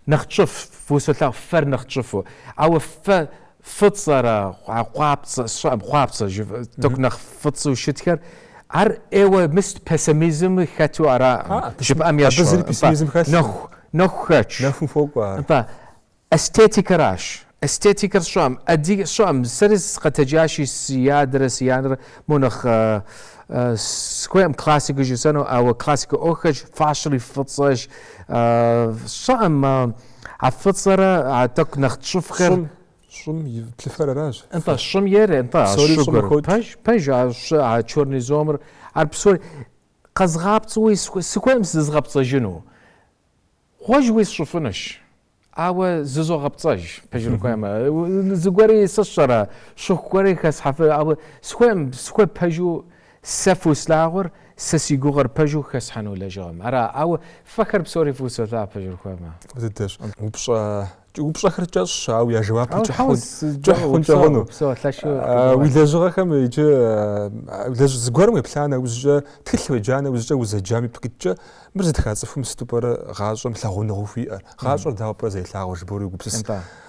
нэхъ кӏыфӏ, фӏыуэ солъагъу фэр нэхъ кӏыфӏу, ауэ фэ фӏыцӏэрэ а къуапцӏэ, сщӏэм къуапцӏэ жыфӏэ, тӏэкӏу нэхъ фӏыцӏэу щытхэр, ар ӏейуэ мыст пессимизм хэту ара, жыпӏэм ещхьу. Абы зыри пессимизм хэлъкъым. Нэху, Нэху хэтщ. Нэхум хуокӏуэ ар. Нтӏэ, эстетикэращ. Эстетикэр сщӏэм, адыгэ сщӏэм, сэри сыкъэтэджащи, си адэрэ си анэрэ мо нэхъ сыхуейкъым классикэ жысӏэну, ауэ классикэ ӏуэху хэтщ, фащэри фӏыцӏэщ. Сщӏэм, а фӏыцӏэрэ а тӏэкӏу нэхъ кӏыфӏхэр. Щӏым, щӏым и плъыфэр аращ. Нтӏэ, щӏым ейр, нтӏэ, а Псори щӏым щӏыгур. хокӏ. Пэж, пэж, а щӏы, а черноземыр, ар псори къэзгъапцӏэуи сыхуейкъым зызгъэпцӏэжыну. Гъуэжьуи сщӏыфынущ, ауэ зызогъэпцӏэж, пэжыр ухуеймэ. Зыгуэри сэ сщӏэрэ, щыху гуэри хэслъхьэфы, ауэ сыхуейкъым, сыхуей пэжу сэ фӏыуэ слъагъур, сэ си гугъэр пэжу хэслъхьэну лэжьыгъэм. Ара, ауэ фэхэр псори фӏыуэ солъагъу, пэжыр ухуеймэ. Фӏы дыдэщ. Упщӏэ, упщӏэхэр кӏэщӏщ, ауэ я жэуапыр кӏыхь хъун, кӏыхь хъункӏэ хъуну. Уи лэжьыгъэхэм иджы зыгуэрым уеплъа нэужькӏэ, тхылъ уеджа нэужькӏэ, узэджам ипкъ иткӏэ, Мыр зытха цӏыхум сыту пӏэрэ гъащӏэм лъагъуныгъэу хуиӏэр? Гъащӏэр дауэ пӏэрэ зэрилъагъур жыпӏэурэ уегупсыс.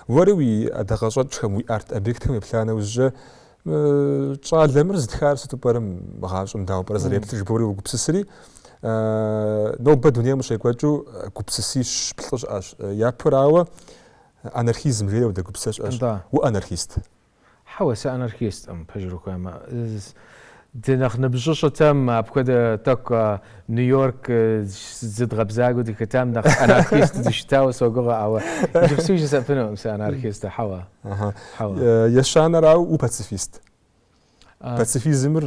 Уэри уи ӏэдакъэщӏэкӏхэм, уи арт-объектхэм уеплъа нэужькӏэ, мы щӏалэ мыр зытхар сыту пӏэрэ гъащӏэм дауэ пӏэрэ зэреплъыр жыпӏэурэ уегупсысри, нобэ дунейм къыщекӏуэкӏыу гупсысищ-плӏы щыӏэщ. Япэрауэ, анархизм жери апхуэдэ гупсысэ щыӏэщ. Уанархист? Хьэуэ, сыанархисткъым, пэжыр ухуеймэ. Ды нэхъ ныбжьыщӏэтэм апхуэдэ тӏэкӏу Нью-Йорк зыдгъэбзагуэу дыхэтам нэхъ анархист дыщытауэ согугъэ, ауэ иджыпсту жысӏэфынукъым сыанархисту, хьэуэ. Хьэуэ. Ещанэрауэ, упацифист. Пацифизмыр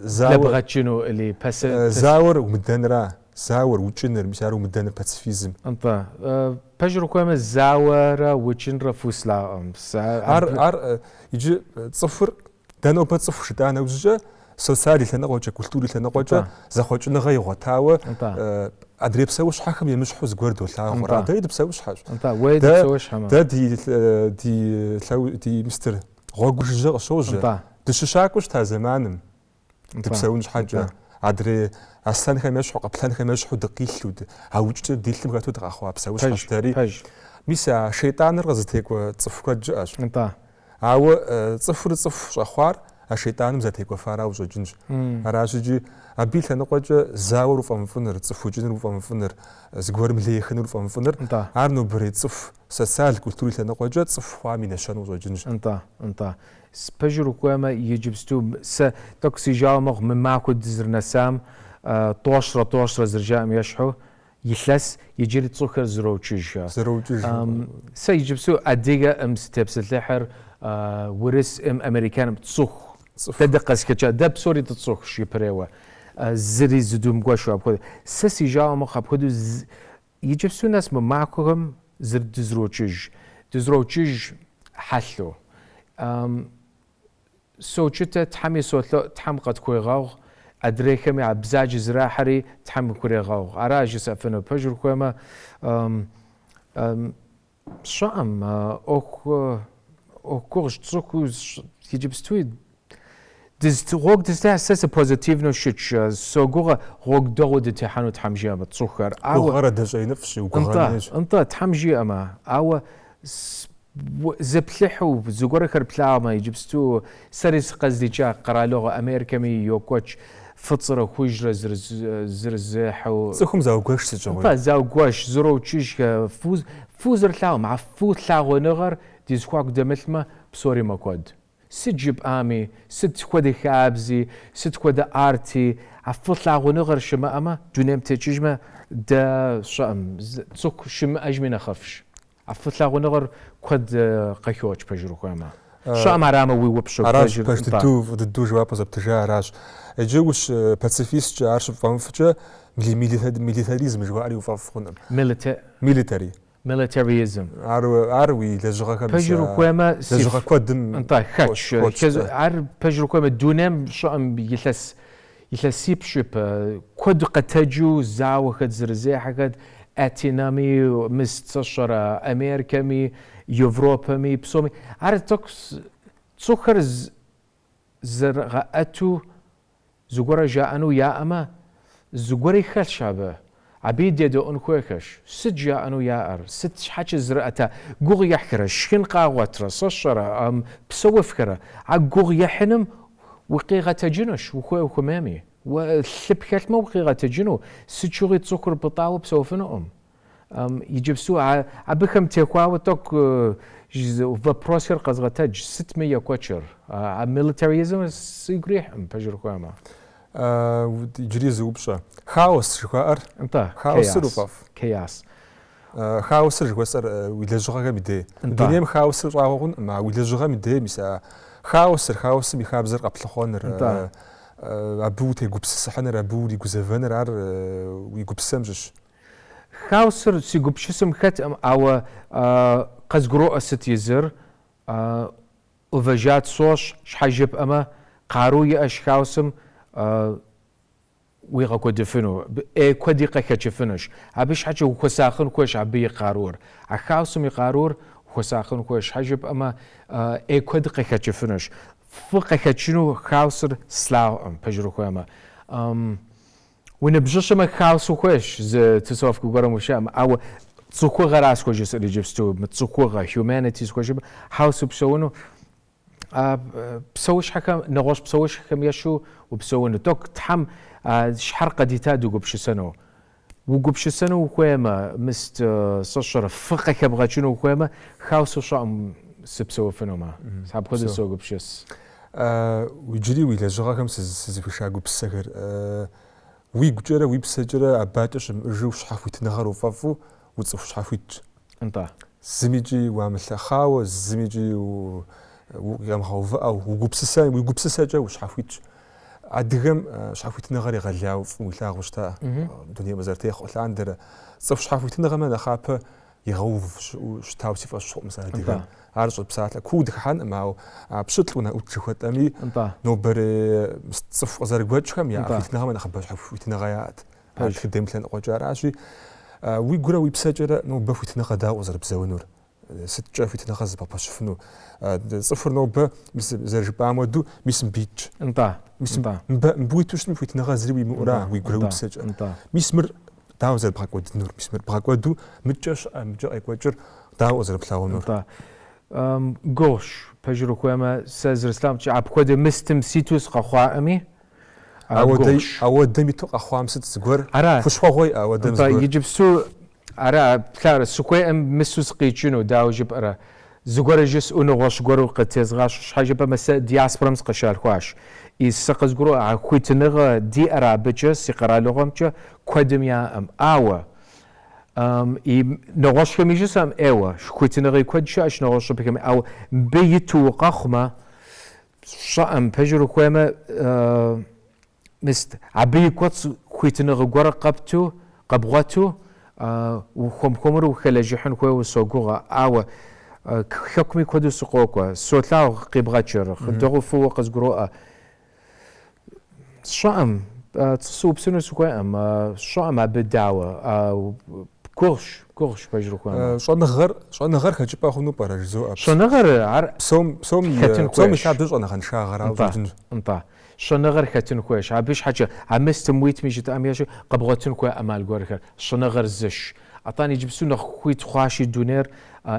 зауэр... Блэбгъэкӏыну или паси... Зауэр умыдэныра, зауэр, укӏыныр, мис ар умыдэныр пацифизм. Нтӏэ. Пэжыр ухуеймэ, зауэрэ укӏынрэ фӏыуэ слъагъукъым. Ар, ар иджы цӏыхур, дэ нобэ цӏыху жытӏа нэужькӏэ. социал и лъэныкъуэкӏэ, культурэ и лъэныкъуэкӏэ зэхъуэкӏыныгъэ игъуэтауэ адрей псэущхьэхэм емыщхьу зыгуэр долъагъур. Дэри дыпсэущхьэщ. Дэ ди ди ди мистер гъуэгу жыжьэ къыщожьэ. Дыщыщакӏуэу щыта зэманым дыпсэун щхьэкӏэ. Адрей аслъэнхэм ещхьу, къаплъэнхэм ещхьу дыкъилъу, а укӏыкӏэ ди лъым хэту дыкъэхъуа псэущхьэщ дэри. Мис а шейтӏаныр къызытекӏуэ цӏыху куэд щыӏэщ. Ауэ цӏыхур цӏыху щӏэхъуар а шейтӏаным зэрытекӏуэфара къыщӏэкӏынщ. Аращ икӏи абы и лъэныкъуэкӏэ зауэр уфӏэмыфӏыныр, цӏыху укӏыныр уфӏэмыфӏыныр, зыгуэрым лей ехыныр уфӏэмыфӏыныр, ар нобэрей цӏыху, социал, культурэ и лъэныкъуэкӏэ цӏыху хъуам и нэщэнэу къыщӏэкӏынщ. Нтӏэ, нтӏэ. Пэжыр ухуеймэ, иджыпсту сэ тӏэкӏу си жагъуэ мэхъу мы махуэ дызэрынэсам тӏощӏрэ тӏощӏрэ зэрыжаӏэм ещхьу, Илъэс иджыри цӏыхухэр зэроукӏыжхэ. Зэроукӏыж. Сэ иджыпсту адыгэӏым сытепсэлъыхьыр, урысӏым, американым, цӏыху. Дэ дыкъызыхэкӏа, дэ псори дыцӏыхущ ипэрейуэ. Зыри зыдумыгуэшу апхуэдэу. Сэ си жагъуэ мэхъу апхуэдэу иджыпсту нэс мы махуэхэм дызэроукӏыж. Дызэроукӏыж хьэлъэу. Соукӏытэ, Тхьэми солъэӏу, Тхьэм къытхуегъэгъу, адрейхэми а бзаджэ зэрахьэри Тхьэм хурегъэгъу. Ара жысӏэфыну. Пэжыр ухуеймэ, сщӏэӏым, ӏуэху ӏуэху гугъущ цӏыхуу иджыпстуи гъуэгу дызытехьэ, сэ сыпозитивнэу щытщ, согугъэ гъуэгу дэгъуэ дытехьэну Тхьэм жиӏэмэ, цӏыхухэр. Ауэ Гугъэр адэ щӏэиныфӏщ, угугъэн хуейщ. Нтӏэ, Тхьэм жиӏэмэ, ауэ Зыплъыхьу, зыгуэрхэр плъагъумэ, иджыпсту сэри сыкъыздикӏа къэралыгъуэ Америкэми йокӏуэкӏ фӏыцӏэрэ хужьрэ зэрызехьэу. Цӏыхум заугуэш сыт щыгъуи. Нтӏэ, заугуэш, зэроукӏыжхэ, фӏы зэрылъагъум, а фӏы лъагъуныгъэр ди зэхуаку дэмылъмэ, псори мэкӏуэд. Сыт жыпӏами, сыт хуэдэ хабзи, сыт хуэдэ арти, а фӏы лъагъуныгъэр щымыӏэмэ, дунейм текӏыжмэ, дэ сщӏэӏым, цӏыху щымыӏэжми нэхъыфӏщ. А фӏы лъагъуныгъэр куэд къыхокӏ пэжыр ухуеймэ. Сщӏэӏым арамэ уи упщӏэр Аращ, пэжыр, пэж нтӏэ. дыдэу, фӏы дыдэу жэуап къызэптыжа аращ. Иджы ущыпацифисткӏэ, ар щыпфӏэмыфӏкӏэ, милитаризм жыхуаӏэри уфӏэфӏ хъункъым. Милите. Милитари. Милитаризм. Ар, ар уи лэжьыгъэхэм Пэжыр ухуеймэ, си лэжьыгъэ куэдым Нтӏэ, хэтщ. хокӏ. Ар пэжыр ухуеймэ, дунейм щыӏэм илъэс Илъэсипщӏ ипэ, куэд къэтэджу зауэхэт, зэрызехьэхэт, Атенэми, мыст сэ сщӏэрэ, Америкэми, Европэми, псоми. Ар тӏэкӏу цӏыхухэр зэрыгъэӏэту зыгуэрэ жаӏэну яӏэмэ, зыгуэри хэлъщ абы. Абыи дедэӏуэн хуейхэщ. Сыт жаӏэну яӏэр? Сыт щхьэкӏэ зэрыӏэта? Гугъу ехьхэрэ, шхын къагъуэтрэ, сэ сщӏэрэ, псэуфхэрэ? А гугъу ехьыным укъигъэтэджынущ, ухуей-ухуэмейми. Уэ лъы пхэлъмэ укъигъэтэджыну, сыт щыгъуи цӏыхур пӏытӏауэ псэуфынукъым. Иджыпсту абыхэм техуауэ тӏэкӏу вопросхэр къэзгъэтэдж, сыт мы екӏуэкӏыр? А милитаризмыр сигу ирихькъым, пэжыр ухуеймэ. Иджыри зы упщӏэ. Хаос жыхуаӏэр? Нтӏэ, Хаосыр уфӏэфӏ? Chaos. Хаосыр жыхуэсӏэр уи лэжьыгъэхэм и дей. Дунейм хаосыр щӏагъуэ хъункъым, а уи лэжьыгъэм и дей, мис а хаосыр, хаосым и хабзэр къэплъыхъуэныр, абы утегупсысыхьыныр, абы уригузэвэныр, ар уи гупсысэм щыщ. Хаосыр си гупсысэм хэткъым, ауэ къызгуроӏуэ сыт езыр. Уважать сощӏ, щхьэ жыпӏэмэ, къару иӏэщ хаосым уигъэкӏуэдыфыну, ӏей куэди къыхэкӏыфынущ. Абы щхьэкӏэ ухуэсакъын хуейщ абы и къарур. А хаосым и къарур ухуэсакъын хуейщ, щхьэ жыпӏэмэ, ӏей куэд къыхэкӏыфынущ. Фӏы къыхэкӏыну хаосыр слъагъукъым, пэжыр ухуеймэ. Уныбжьыщӏэмэ хаос ухуейщ зы тусовкэ гуэрым ущыӏэмэ, ауэ цӏыхугъэра схуэжысӏэр иджыпсту, мы цӏыхугъэ, humanity схуэжыпӏэ, хаос упсэуну, а псэущхьэхэм, нэгъуэщӏ псэущхьэхэм ещхьу упсэуну. Тӏэкӏу Тхьэм щхьэр къыдита дыгупсысэну. Угупсысэну ухуеймэ, мыст сэ сщӏэрэ, фӏы къыхэбгъэкӏыну ухуеймэ, хаосу сщӏэкъым сыпсэуфынумэ. Апхуэдэу согупсыс. Иджыри уи лэжьыгъэхэм сызыхуиша гупсысэхэр уигукӏэрэ уи псэкӏэрэ абакӏэ щымыӏэжу щхьэхуитыныгъэр уфӏэфӏу уцӏыху щхьэхуитщ. Нтӏэ. Зымикӏи уамылъэхъауэ, зымикӏи укъамыгъэувыӏэу, угупсысэ, уи гупсысэкӏэ ущхьэхуитщ. Адыгэм щхьэхуитыныгъэр егъэлеяуэ фӏыуэ илъагъуу щыта дунейм къызэрытехъуэ лъандэрэ. Цӏыху щхьэхуитыныгъэмрэ нэхъапэ. игъэув щыӏэу щытауэ си фӏэщ хъукъым сэ адыгэм. Ар щӏыпсалъэ куу дыхыхьэнкъым, ауэ а пщылӏ унэӏут жыхуэтӏэми нобэрей цӏыху къызэрыгуэкӏхэм я хуитыныгъэм нэхъыбэ щхьэхуитыныгъэ яӏэт. Ар тхыдэм и лъэныкъуэкӏэ аращи, уигурэ уи псэкӏэрэ нобэ хуитыныгъэ дауэ къызэрыбзэунур? Сыткӏэ хуитыныгъэ зэбгъэпэщыфыну? Цӏыхур нобэ, мис зэрыжыпӏам хуэдэу, мис мыбы итщ. Нтӏэ. Мис мыбы уиту щытми хуитыныгъэ зыри уимыӏэура, уигурэ уи псэкӏэ. Мис мыр дауэ зэрыбгъэкӏуэдынур? Мис мыр бгъэкӏуэду мыкӏэ щыӏэ, мыкӏэ къекӏуэкӏыр дауэ къызэрыплъагъунур? Нтӏэ. Гугъущ, пэжыр ухуеймэ, сэ зэрыслъагъумкӏэ, апхуэдэ мыстым ситу сыкъэхъуаӏыми, Гугъущ. Ауэдэм иту къэхъуам сыт зыгуэр? Ара. Хущхъуэгъуэ иӏэ ауэдэм Нтӏэ, зыгуэр? иджыпсту ара, плъагъурэ, сыхуейӏым мысу сыкъикӏыну, дауэ жыпӏэрэ? Зыгуэрэ жысӏэу нэгъуэщӏ гуэру къытезгъащӏ, щхьэ жыпӏэмэ, сэ диаспорэм сыкъыщалъхуащ. И сэ къызгуроӏуэ, а хуитыныгъэ диӏэр абыкӏэ, си къэралыгъуэмкӏэ куэдым яӏэм. Ауэ, и нэгъуэщӏхэми жысӏэм, ӏейуэ, хуитыныгъи куэд щыӏэщ нэгъуэщӏ щӏыпӏэхэми, ауэ мыбы иту укъэхъумэ, Сщӏэӏым, пэжыр ухуеймэ, мыст, абы и кӏуэцӏ хуитыныгъэ гуэр къэпту, къэбгъуэту, хуэм-хуэмурэ ухэлэжьыхьын хуейуэ согугъэ. Ауэ хэкуми куэду сыкъокӏуэ, солъагъу къибгъэкӏыр, дэгъуэу фӏыуэ къызгуроӏуэ. Сщӏэӏым, пцӏы сыупсыну сыхуейӏым, сщӏэӏым абы дауэ. Гугъущ, гугъущ пэжыр ухуеймэ. Щӏэныгъэр, щӏэныгъэр хэкӏыпӏэ хъуну пӏэрэ жызоӏэ. Щӏэныгъэр ар Псом, псом и, хэтын псом и хуейщ. лъабжьэр щӏэныгъэншагъэрауэ Нтӏэ, къыщӏэкӏынщ. нтӏэ. Щӏэныгъэр хэтын хуейщ. Абы щхьэкӏэ а мыстым уитми жытӏам ещхьу къэбгъуэтын хуей ӏэмал гуэрхэр. Щӏэныгъэр зыщ. Атӏанэ иджыпсту нэхъ хуит хъуащи дунейр,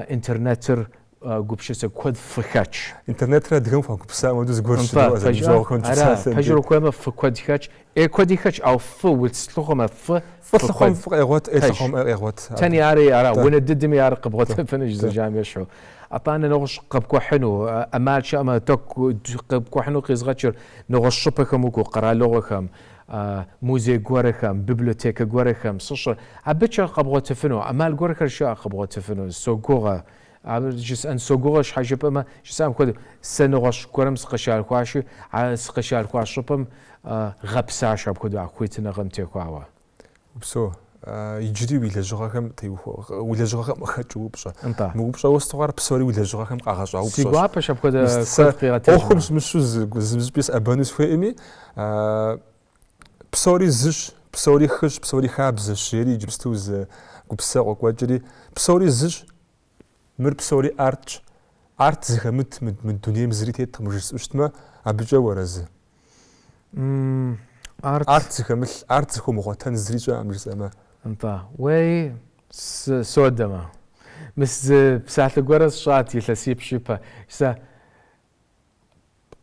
интернетыр гупсысэ куэд фӏы хэтщ. Интернетыр адыгэм хуагупсысам хуэдэу зыгуэр Нтӏэ, щыдоӏэ пэжа? зэныбжьэгъухэм Ара, псалъэм пэжыр де. ухуеймэ, фӏы куэд хэтщ. ӏей куэди хэтщ, ауэ фӏы улъыхъуэмэ, фӏы, Фӏы фӏы лъыхъуэм куэд. фӏы къегъуэт, ӏей Пэж. лъыхъуэм ӏей къегъуэт. Тэни ари ара, Тӏэ. унэ дыдэми ар Тӏэ. къэбгъуэтыфынущ Тӏэ. зэрыжаӏэм ещхьу. Атӏанэ нэгъуэщӏ къэпкӏухьыну, ӏэмал щыӏэмэ, тӏэкӏу къэпкӏухьыну къизгъэкӏыр нэгъуэщӏ щӏыпӏэхэм укӏуэу, къэралыгъуэхэм, музей гуэрхэм, библиотекэ гуэрхэм, сыщӏыр. Абыкӏэ къэбгъуэтыфыну, ӏэмал гуэрхэр щыӏэ къэбгъуэтыфыну, согугъэ. Абы жысӏэн согугъэ щхьэ жыпӏэмэ, жысӏам хуэдэу, сэ нэгъуэщӏ гуэрым сыкъыщалъхуащи, а сыкъыщалъхуа щӏыпӏэм гъэпсащ апхуэдэу а хуитыныгъэм техуауэ. Упсэу. Иджыри уи лэжьыгъэхэм теухуа, уи лэжьыгъэхэм къыхэкӏыу упщӏэ. Нтӏэ. Мы упщӏэ уэстыгъуар псори уи лэжьыгъэхэм къагъэщӏа Си упщӏэщ. гуапэщ апхуэдэ Мис сэ куэд къигъэтэджмэ. ӏуэхум щымыщу зы зыщӏыпӏи сыӏэбэну сыхуейӏыми, псори зыщ, псори хыщ, псори хабзэщ, жери иджыпсту зы гупсысэ къокӏуэкӏри, псори зыщ, Мыр псори артщ. Арт зыхэмыт мы дунейм зыри теткъым жысӏэу щытмэ, абыкӏэ уарэзы? Арт. Арт зыхэмылъ, арт зыхомыгъуэтэн зыри щыӏэкъым жысӏэмэ. Нтӏэ, уей, содэмэ. Мис зы псалъэ гуэрэ сщӏат илъэсипщӏ ипэ. Сэ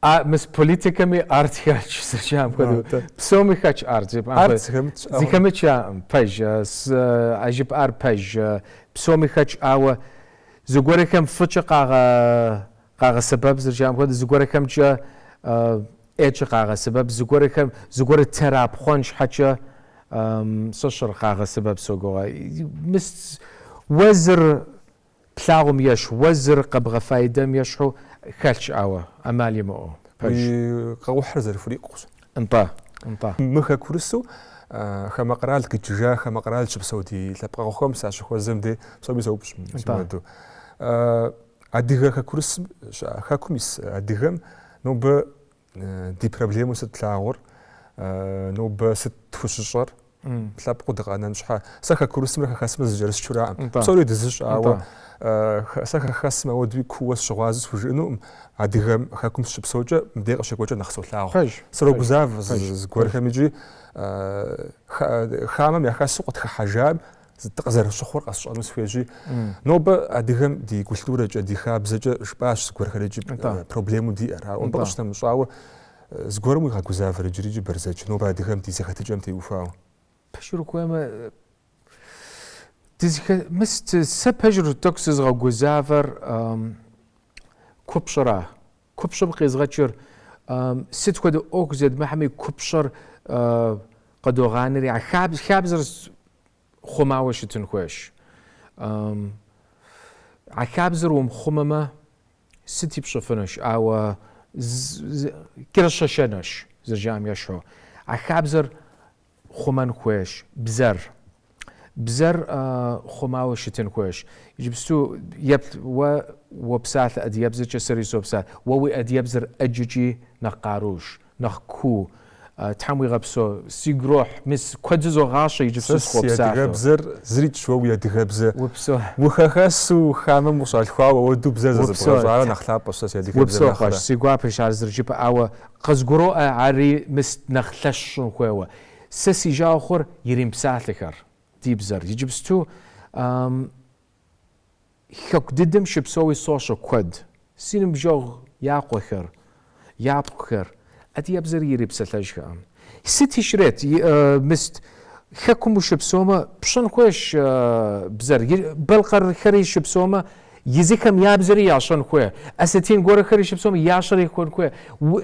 А мис политикэми арт хэтщ, зэрыжаӏэм хуэдэу. Псоми хэтщ арт, жыпӏам Арт хуэдэу. зыхэмыт щыӏэкъым. Зыхэмыт щыӏэкъым, пэж. А жыпӏар пэж. Псоми хэтщ, ауэ зыгуэрхэм фӏыкӏэ къагъэсэбэп, зэрыжаӏэм хуэдэу, зыгуэрхэмкӏэ ӏейкӏэ къагъэсэбэп, зыгуэрхэм зыгуэр тэрапхъуэн щхьэкӏэ сыщӏыр къагъэсэбэп, согугъэ. Мис уэ зыр Плъагъум ещхь, уэ зыр къэбгъэфайдэм ещхьу хэлъщ, ауэ ӏэмал имыӏэу. Пэж. Уи къэухьыр зэрыхурикъущ. Нтӏэ, нтӏэ. Мы хэкурысу хамэ къэрал къикӏыжа, хамэ къэрал щыпсэу ди лъэпкъэгъухэм сащыхуэзэм де псоми соупщӏ Нтӏэ. мыуэду. Адыгэ хэкурысым щыӏэ, хэкум ис адыгэм нобэ Ди проблемэу сыт тлъагъур? Нобэ сыт тхущыщӏэр? Лъэпкъыу дыкъэнэн щхьэ. Сэ хэкурысымрэ хэхэсымрэ зэкӏэрысчураӏым. Псори дызыщ, ауэ сэ хэхэсым ауэдуи кууэ сыщыгъуазэу схужыӏэнукъым. Адыгэм хэкум сыщыпсэукӏэ мыбдей къыщекӏуэкӏыр нэхъ солъагъу. Срогузавэ зыгуэрхэм икӏи хамэм яхэсу къытхыхьэжам Дыкъызэрыщыхъур къэсщӏэну сыхуейщи, нобэ адыгэм ди культурэкӏэ, ди хабзэкӏэ жыпӏащ зыгуэрхэр икӏи проблемэу диӏэр. Ауэ абы къыщынэмыщӏауэ, зыгуэрым уигъэгузавэр иджыри икӏи Бэрзэдж, нобэ адыгэм ди зэхэтыкӏэм теухуауэ. Пэжыр ухуеймэ, мис сэ пэжыр тӏэкӏу сызыгъэгузавэр купщӏэра. Купщӏэм къизгъэкӏыр сыт хуэдэ ӏуэху зедмыхьэми купщӏэр къыдогъанэри, а хабзэр хъумауэ щытын хуейщ. А хабзэр умыхъумэмэ, сыти пщӏыфынущ, ауэ кӏэрыщэщэнущ, зэрыжаӏэм ещхьу. А хабзэр хъумэн хуейщ, бзэр. Бзэр хъумауэ щытын хуейщ. Иджыпсту еплъ, уэ уопсалъэ адыгэбзэкӏэ, сэри сопсалъэ. Уэ уи адыгэбзэр ӏэджэкӏи нэхъ къарущ, нэхъ куу. Тхьэм уигъэпсэу. Сигу ирохь. Мис куэд зызогъащӏэ иджыпсту Сэ си схуопсалъэу. адыгэбзэр зырикӏщ, уэ уи адыгэбзэ. Упсэу. Ухэхэсу, хамэм ущалъхуауэ, ауэдэу бзэр Упсэу. зэзыбгъэщӏарэ нэхъ лъапӏэщ сэ си адыгэбзэм Упсэу, нэхърэ. къуэш, си гуапэщ ар зэрыжыпӏэр, ауэ къызгуроӏуэ ари мис нэхъ лъэщ щӏын хуейуэ. Сэ си жагъуэ хъур иримыпсалъэхэр, ди бзэр. Иджыпсту хэку дыдэм щыпсэуи сощӏэ куэд. Си ныбжьэгъу я къуэхэр, япхъухэр адыгэбзэр ирипсэлъэжхэкъым. Сыти щрет, мис хэкум ущыпсэумэ, пщӏэн хуейщ бзэр. Балъкъэрхэри щыпсэумэ, Езыхэм я бзэри ящӏэн хуей. Осетин гуэрхэри щыпсэум ящӏэри хъун хуей.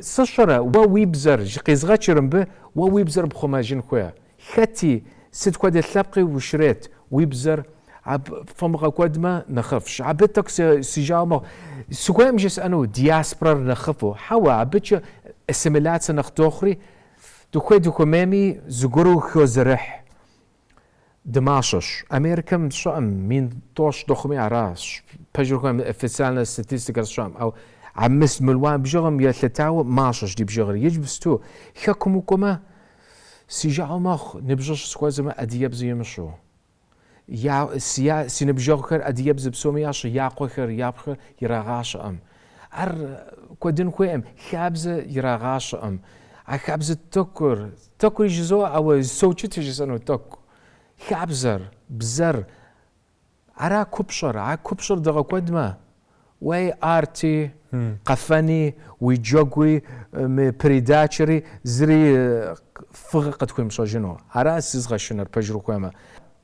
Сэ сщӏэрэ, уэ уи бзэр, къизгъэкӏыр мыбы, уэ уи бзэр пхъумэжын хуей. Хэти, сыт хуэдэ лъэпкъи ущрет, уи бзэр абы пфӏэмыгъэкӏуэдмэ нэхъыфӏщ. Абы тӏэкӏу си жагъуэ мэхъу. Сыхуейкъым жысӏэну диаспорэр нэхъыфӏу. Хьэуэ, абыкӏэ ассимиляцэ нэхъ дохъури, дыхуей-дыхуэмейми зыгуэру хозэрыхь. Дымащӏэщ. Америкэм сщӏэкъым, 1000 дыхъуми аращ. Пэжыр ухуейм официальнэ статистикэр сщӏэкъым. Ауэ а мис мелуан бжыгъэм елъытауэ мащӏэщ ди бжыгъэр. Иджыпсту хэкум укӏуэмэ, си жагъуэ мэхъу, ныбжьыщӏэ сыхуэзэмэ адыгэбзэ имыщӏэу. Я, я, си ныбжьэгъухэр адыгэбзэ псоми ящӏэ, я къуэхэр, япхъухэр ирагъащӏэкъым. Ар кӏуэдын хуейкъым, хабзэ ирагъащӏэкъым. А хабзэ тӏэкӏур, тӏэкӏури жызоӏэ, ауэ соукӏытэ жысӏэну тӏэкӏу. Хабзэр, бзэр, ара купщӏэр, а купщӏэр дыгъэкӏуэдмэ, уей арти, къэфэни, уи джэгуи, мы передачэри зыри фӏыгъэ къытхуимыщӏэжыну. Ара сызгъэшынэр, пэжыр ухуеймэ.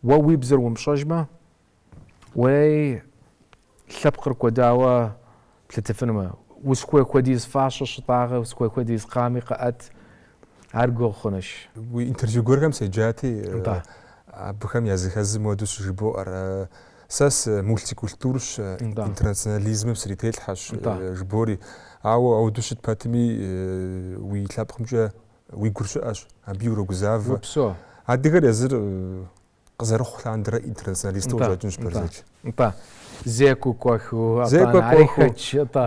Уэ уи бзэр умыщӏэжмэ, уей лъэпкъыр кӏуэдауэ плъытыфынумэ, узыхуей хуэдиз фащэ щытӏагъэ, узыхуей хуэдиз къами къэӏэт, ар гугъу хъунущ. Уи интервью гуэрхэм седжати, абыхэм языхэзым хуэдэу щыжыбоӏэр, Сэ сымультикультурщ, интернационализмым срителъхьэщ, жыбори. Ауэ ауэдэу щыт пэтми, уи лъэпкъымкӏэ уи гур щыӏэщ, абы урогузавэ. Адыгэр езыр Къызэрыхъу лъандэрэ интернационалисту къыщӏэкӏынщ Бэрзэдж. Нтӏэ. Зекӏуэ кӏуэхыу, Зекӏуэ атӏанэ ари кӏуэхыу. хэтщ, нтӏэ.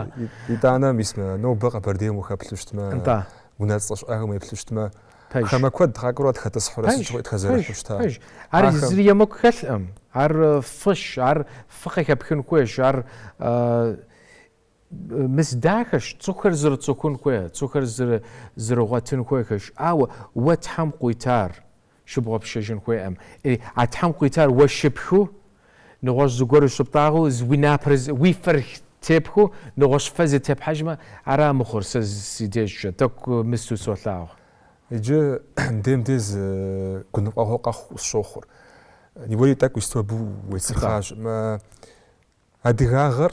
Итӏанэ, мис мы нобэ Къэбэрдейм ухэплъу щытмэ, Нтӏэ. унэцӏэ щыӏэхэм уеплъу щытмэ, Пэж. хамэ куэд къакӏуэурэ тхэтӏысхьурэ сыт Пэж, щыгъуи пэж, тхэзэрыхьу щыта. пэж. Ар Ахэм. зыри емыкӏу хэлъкъым. Ар фӏыщ, ар фӏы къыхэпхын хуейщ, ар Мис дахэщ, цӏыхухэр зэрыцӏыхун хуей, цӏыхухэр зэрыгъуэтын хуейхэщ, ауэ уэ Тхьэм къуитар щыбгъэпщэжын хуейкъым. А Тхьэм къуитар уэ щыпхыу, нэгъуэщӏ зыгуэру щыптӏагъэу, уи напэр, уи фэр тепхыу, нэгъуэщӏ фэ зытепхьэжмэ, ара мыхъур сэ си дежкӏэ, тӏэкӏу мысту солъагъу. Иджы мыдейм де зы гуныкъуэгъуэ къэхъу къысщохъур. Уэри тӏэкӏу исту абы уецырхъащ. Адыгагъэр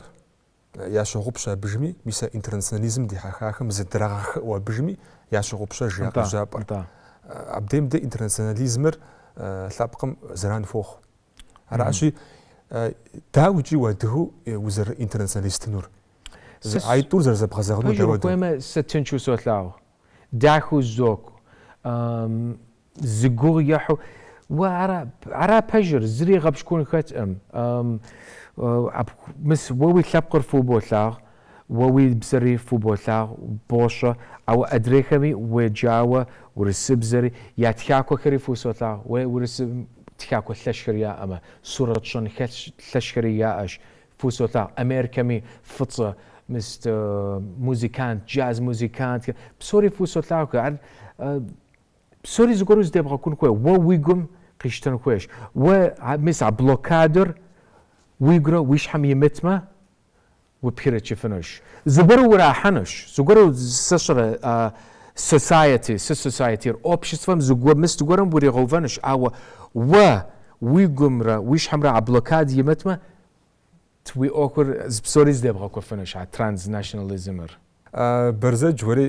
Ящогъупщэ абыжми, мис а интернационализм дихьэхахэм зыдрагъэхыӏыу абыжми, ящогъупщэж я къежьапӏэр. Абдейм де интернационализмыр лъэпкъым зэран хуохъу. Аращи, дауэ икӏи уадыгэу узэрыинтернационалистынур? Аитӏур зэрызэбгъэзэгъынур Пэжыр дауэдэу? ухуеймэ, сэ тыншу солъагъу. Дахэу зокӏу. Зы гугъу ехьу, уэ ара, ара пэжыр, зыри гъэпщкӏун хэткъым. Мис уэ уи лъэпкъыр фӏыуэ болъагъу, уэ уи бзэри фӏыуэ болъагъу, бощӏэ, ауэ адрейхэми уеджауэ урысыбзэри, я тхакӏуэхэри фӏыуэ солъагъу. Уэ урысым тхакӏуэ лъэщхэр яӏэмэ, сурэт щӏын лъэщхэри яӏэщ, фӏыуэ солъагъу. Америкэми фӏыцӏэ, мис музыкант, джаз музыкантхэр, псори фӏыуэ солъагъухэ. Ар Псори зыгуэру зыдебгъэкӏун хуей, уэ уи гум къищтэн хуейщ. Уэ мис а блокадэр уигурэ уи щхьэм имытмэ, упхырыкӏыфынущ. Зыгуэру урахьэнущ, зыгуэру сэ сщӏэрэ society, сыт society-р, обществэм зыгуэр, мис зыгуэрым уригъэувэнущ, ауэ уэ уи гумрэ уи щхьэмрэ а блокад имытмэ, Уи ӏуэхур псори зыдебгъэкӏуэфынущ а транснационализмыр. Бэрзэдж уэри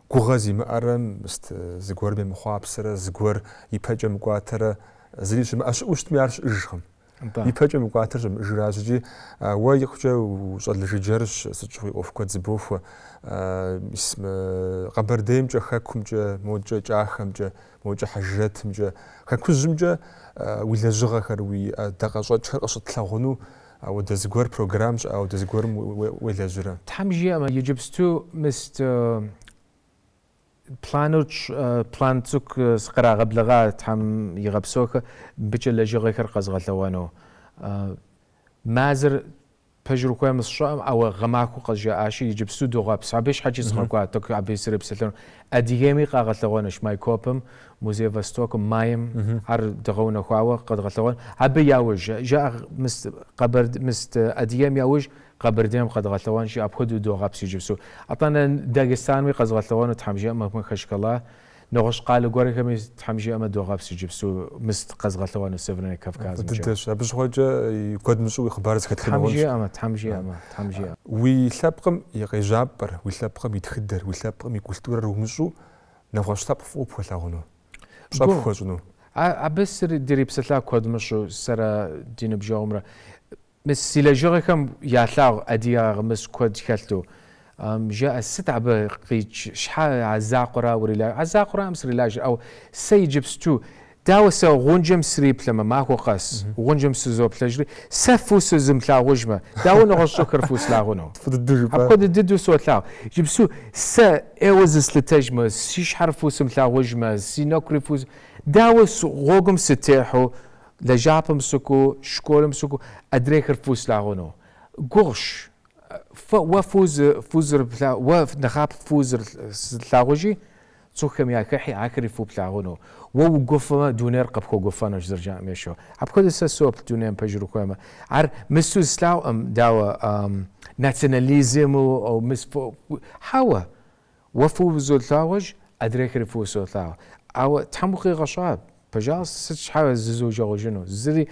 гугъэ зимыӏэрэ, мыст зыгуэрым емыхъуапсэрэ, зыгуэр ипэкӏэ мыкӏуатэрэ зыри щымыӏэ. Щыӏэу щытми, ар щыӏэжкъым. Ипэкӏэ мыкӏуатэр щымыӏэжыращ икӏи уэ икъукӏэ ущӏалэ жыджэрщ, сыт щыгъуи ӏуэху куэд зыбохуэ. Мис мы Къэбэрдеймкӏэ, Хэкумкӏэ, мокӏэ Кӏахэмкӏэ, мокӏэ Хьэжрэтымкӏэ, Хэкужьымкӏэ уи лэжьыгъэхэр, уи ӏэдакъэщӏэкӏхэр къыщытлъагъуну ауэдэ зыгуэр программ щыӏэ, ауэдэ зыгуэрым уелэжьрэ? Тхьэм жиӏэмэ, иджыпсту мыст Плану план цӏыкӏу сыкърагъэблэгъа Тхьэм игъэпсэухэ мыбыкӏэ лэжьыгъэхэр къэзгъэлъэгъуэну. Мазэр пэжыр ухуеймэ сщӏэӏым, ауэ гъэмахуэу къызжаӏащи, иджыпсту догъэпс. Абы щхьэкӏи сыкъэкӏуа, тӏэкӏу абы срипсэлъэну. Адыгейми къагъэлъэгъуэнущ Майкопым, Музей Востокым, майм ар дыгъэунэхуауэ къэдгъэлъэгъуэн. Абы яужь, жаӏэ мыст Къэбэрд, мыст Адыгейм яужь Къэбэрдейм къэдгъэлъэгъуэнщи, апхуэдэу догъэпс иджыпсту. Атӏанэ Дагестанми къэзгъэлъэгъуэну Тхьэм жиӏэмэ, Махачкала, нэгъуэщӏ къалэ гуэрхэми Тхьэм жиӏэмэ догъэпс иджыпсту мыст къэзгъэлъэгъуэну Северный Кавказымкӏэ. Фӏы дыдэщ. Абы щыгъуэкӏэ куэд мыщӏэу уи хъыбар зэхэтхыну Тхьэм хъунщ. жиӏэмэ, Тхьэм жиӏэмэ, Тхьэм жиӏэмэ. Уи лъэпкъым и къежьапӏэр, уи лъэпкъым и тхыдэр, уи лъэпкъым и культурэр умыщӏэу нэгъуэщӏ лъэпкъ фӏыуэ пхуэлъагъуну, пщӏэ Гугъу. пхуэщӏыну? Абы дырипсэлъа куэд мыщӏэу сэрэ ди ныбжьэгъумрэ. Мис си лэжьыгъэхэм ялъагъу адыгагъэ мыс куэд хэлъу. Жаӏэ, сыт абы къикӏ, щхьэ а закъуэра урилажьэр? А закъуэраӏым срилажьэр, ауэ сэ иджыпсту, дауэ сэ гъунджэм сриплъэмэ, махуэ къэс гъунджэм сызоплъэжри, сэ фӏыуэ сызымылъагъужмэ, дауэ нэгъуэщӏ цӏыхухэр фӏыуэ слъагъуну? Фӏы дыдэу жыпӏа. Апхуэдэ дыдэу солъагъу. Иджыпсту сэ ӏейуэ зыслъытэжмэ, си щхьэр фӏыуэ сымылъагъужмэ, си нэкӏури фӏыуэ... Дауэ гъуэгум сытехьэу Лэжьапӏэм сыкӏуэу, школым сыкӏуэу, адрейхэр фӏыуэ слъагъуну. Гугъущ. Фэ, уэ фӏыуэ фӏыуэ зэрыплъа, уэ нэхъапэ фӏыуэ зылъагъужи, цӏыхухэм яхыхьи, ахэри фӏыуэ плъагъуну. Уэ угуфӏэмэ, дунейр къыпхуэгуфӏэнущ, зэрыжаӏэм ещхьу. Апхуэдэу сэ соплъ дунейм пэжыр ухуеймэ. Ар мысу слъагъуӏым, дауэ, национализму, мыс фӏы, хьэуэ. Уэ фӏыуэ узолъагъуж, адрейхэри фӏыуэ солъагъу. Ауэ Тхьэм укъигъэщӏа, пожалуйста, сыт щхьэ зызужэгъужыну? Зыри,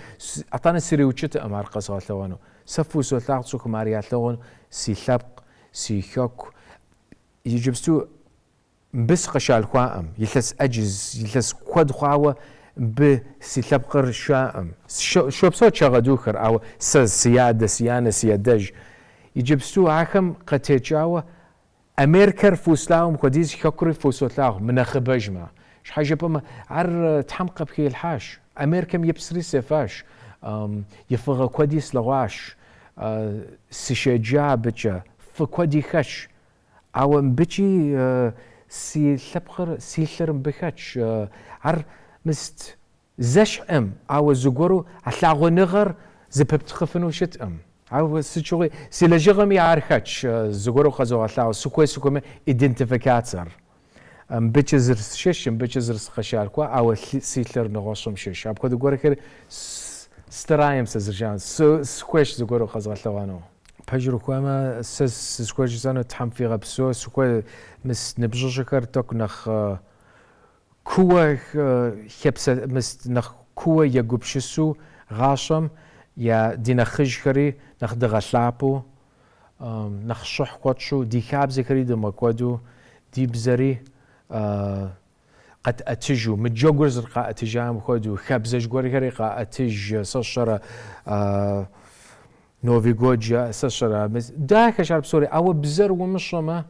атӏанэ сриукӏытэкъым ар къэзгъэлъэгъуэну. Сэ фӏыуэ солъагъу цӏыхум ар ялъагъуну, си лъэпкъ, си хэку. Иджыпсту мыбы сыкъыщалъхуаӏым, илъэс ӏэджэ, илъэс куэд хъуауэ мыбы си лъэпкъыр щыӏэкъым. Щопсэу Чэгъэдухэр, ауэ сэ си адэ, си анэ, си адэжь. Иджыпсту ахэм къытекӏауэ Америкэр фӏыуэ слъагъум хуэдиз хэкури фӏыуэ солъагъу, мынэхъыбэжмэ. Щхьэ жыпӏэмэ, ар Тхьэм къыпхилъхьащ. Америкэм и псыри сефащ, и фӏыгъэ куэди слъэгъуащ, сыщеджа абыкӏэ, фӏы куэди хэтщ. Ауэ мыбыкӏи си лъэпкъыр, си лъыр мыбы хэтщ. Ар мыст Зэщхьӏым, ауэ зыгуэру а лъагъуныгъэр зэпыптхъыфыну щыткъым. Ауэ сыт щыгъуи си лэжьыгъэми ар хэтщ, зыгуэру къэзогъэлъагъуэ, сыхуей сыхуэмей идентификацэр. Мыбыкӏэ зыр сщыщ, мыбыкӏэ зыр сыкъыщалъхуа, ауэ си лъыр нэгъуэщӏым щыщ. Апхуэдэ гуэрхэр стараемся зэрыжаӏэм, сыхуейщ зыгуэру къэзгъэлъэгъуэну. Пэжыр ухуеймэ, сэ сызыхуейр жысӏэну Тхьэм фигъэпсэу, сыхуей мыс ныбжьыщӏэхэр тӏэкӏу нэхъ Кууэ хепсэ, мыс нэхъ кууэ егупсысу гъащӏэм я ди нэхъыжьхэри нэхъ дыгъэлъапӏэу, нэхъ щӏыхь хуэтщӏу, ди хабзэхэри дымыгъэкӏуэду, ди бзэри къэтӏэтыжу, мы джэгур зэрыкъаӏэтыжам хуэдэу, хабзэжь гуэрхэри къаӏэтыж, сэ сщӏэрэ Новый год жаӏэ, сэ сщӏэрэ, дахэщ ар псори, ауэ бзэр умыщӏэмэ,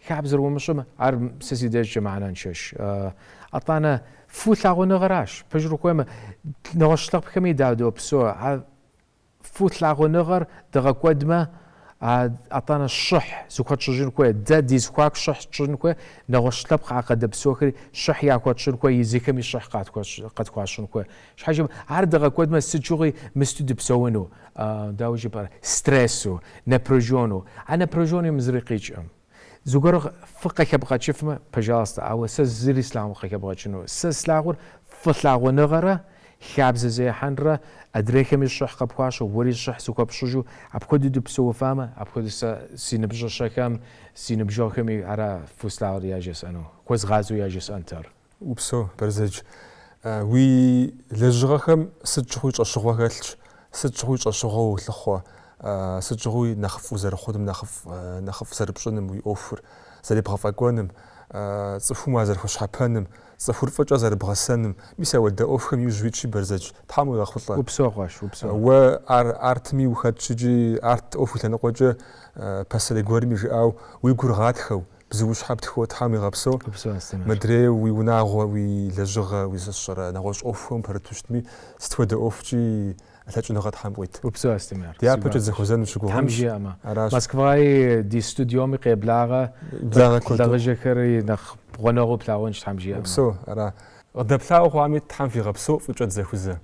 Хабзэр умыщӏэмэ, ар сэ си дежкӏэ мыхьэнэншэщ. Атӏанэ, фӏы лъагъуныгъэращ, пэжыр ухуеймэ, нэгъуэщӏ лъэпкъхэми дадопсэу. А фӏы лъагъуныгъэр дыгъэкӏуэдмэ, атӏанэ щӏыхь зыхуэтщӏыжын хуей, дэ ди зэхуаку щӏыхь тщӏын хуей, нэгъуэщӏ лъэпкъ а къыдэпсэухэри щӏыхь яхуэтщӏын хуей, езыхэми щӏыхь къытхуащӏын хуей. Щхьэ жыпӏэмэ, ар дыгъэкӏуэдмэ, сыт щыгъуи мысту дыпсэуну, дауэ жыпӏэрэ, стрессу, напряжёну. А напряжёным зыри къикӏкъым. Зыгуэр фӏы къыхэбгъэкӏыфмэ, пожалуйста, ауэ сэ зыри слъагъум къыхэбгъэкӏыну. Сэ слъагъур фӏы лъагъуныгъэрэ хабзэ зехьэнрэ адрейхэми щӏыхь къыпхуащӏу, уэри щӏыхь зыхуэпщӏыжу, апхуэдэу дыпсэуфамэ, апхуэдэу сэ си ныбжьыщӏэхэм, си ныбжьэгъухэми ара фӏыуэ слъагъур яжесӏэну, хуэзгъазэу яжесӏэнт ар. Упсэу, Бэрзэдж. Уи лэжьыгъэхэм сыт щыгъуи щӏэщыгъуэ хэлъщ, сыт щыгъуи щӏэщыгъуэ уолъыхъуэ, сыт щыгъуи нэхъыфӏ узэрыхъуным, нэхъыфӏ, нэхъыфӏ зэрыпщӏыным уи ӏуэхур, зэребгъэфӏэкӏуэным. цӏыхум уазэрыхуэщхьэпэным, цӏыхур фӏыкӏэ зэрыбгъэсэным. Мис ауэдэ ӏуэхухэм иужь уитщи, Бэрзэдж, Тхьэм уигъэхъулӏэ. Упсэу, къуэш, упсэу. Уэ ар артми ухэтщ икӏи арт ӏуэху и лъэныкъуэкӏэ пасэрей гуэрми жиӏау, уи гур гъатхэу, бзуущхьэ птхыуэ Тхьэм уигъэпсэу. Упсэу, Астемыр. Мыдрей уи унагъуэ, уи лэжьыгъэ, уи сэ сщӏэрэ нэгъуэщӏ ӏуэхухэм пэрыту щытми, сыт хуэдэ ӏуэхукӏи лъэкӏыныгъэ Тхьэм къуит. Упсэу, Астемыр. Дяпэкӏэ дызэхуэзэну Тхьэм щыгугъынщ. жиӏэмэ. Аращ. Москваи ди студиоми къеблагъэ, Благъэ куэду. лэгъыжьэхэри нэхъ гъунэгъуу плъагъунщ, Тхьэм жиӏэмэ. Упсэу, ара. Къыдэплъауэ хъуами, Тхьэм фигъэпсэу, фӏыкӏэ дызэхузэ.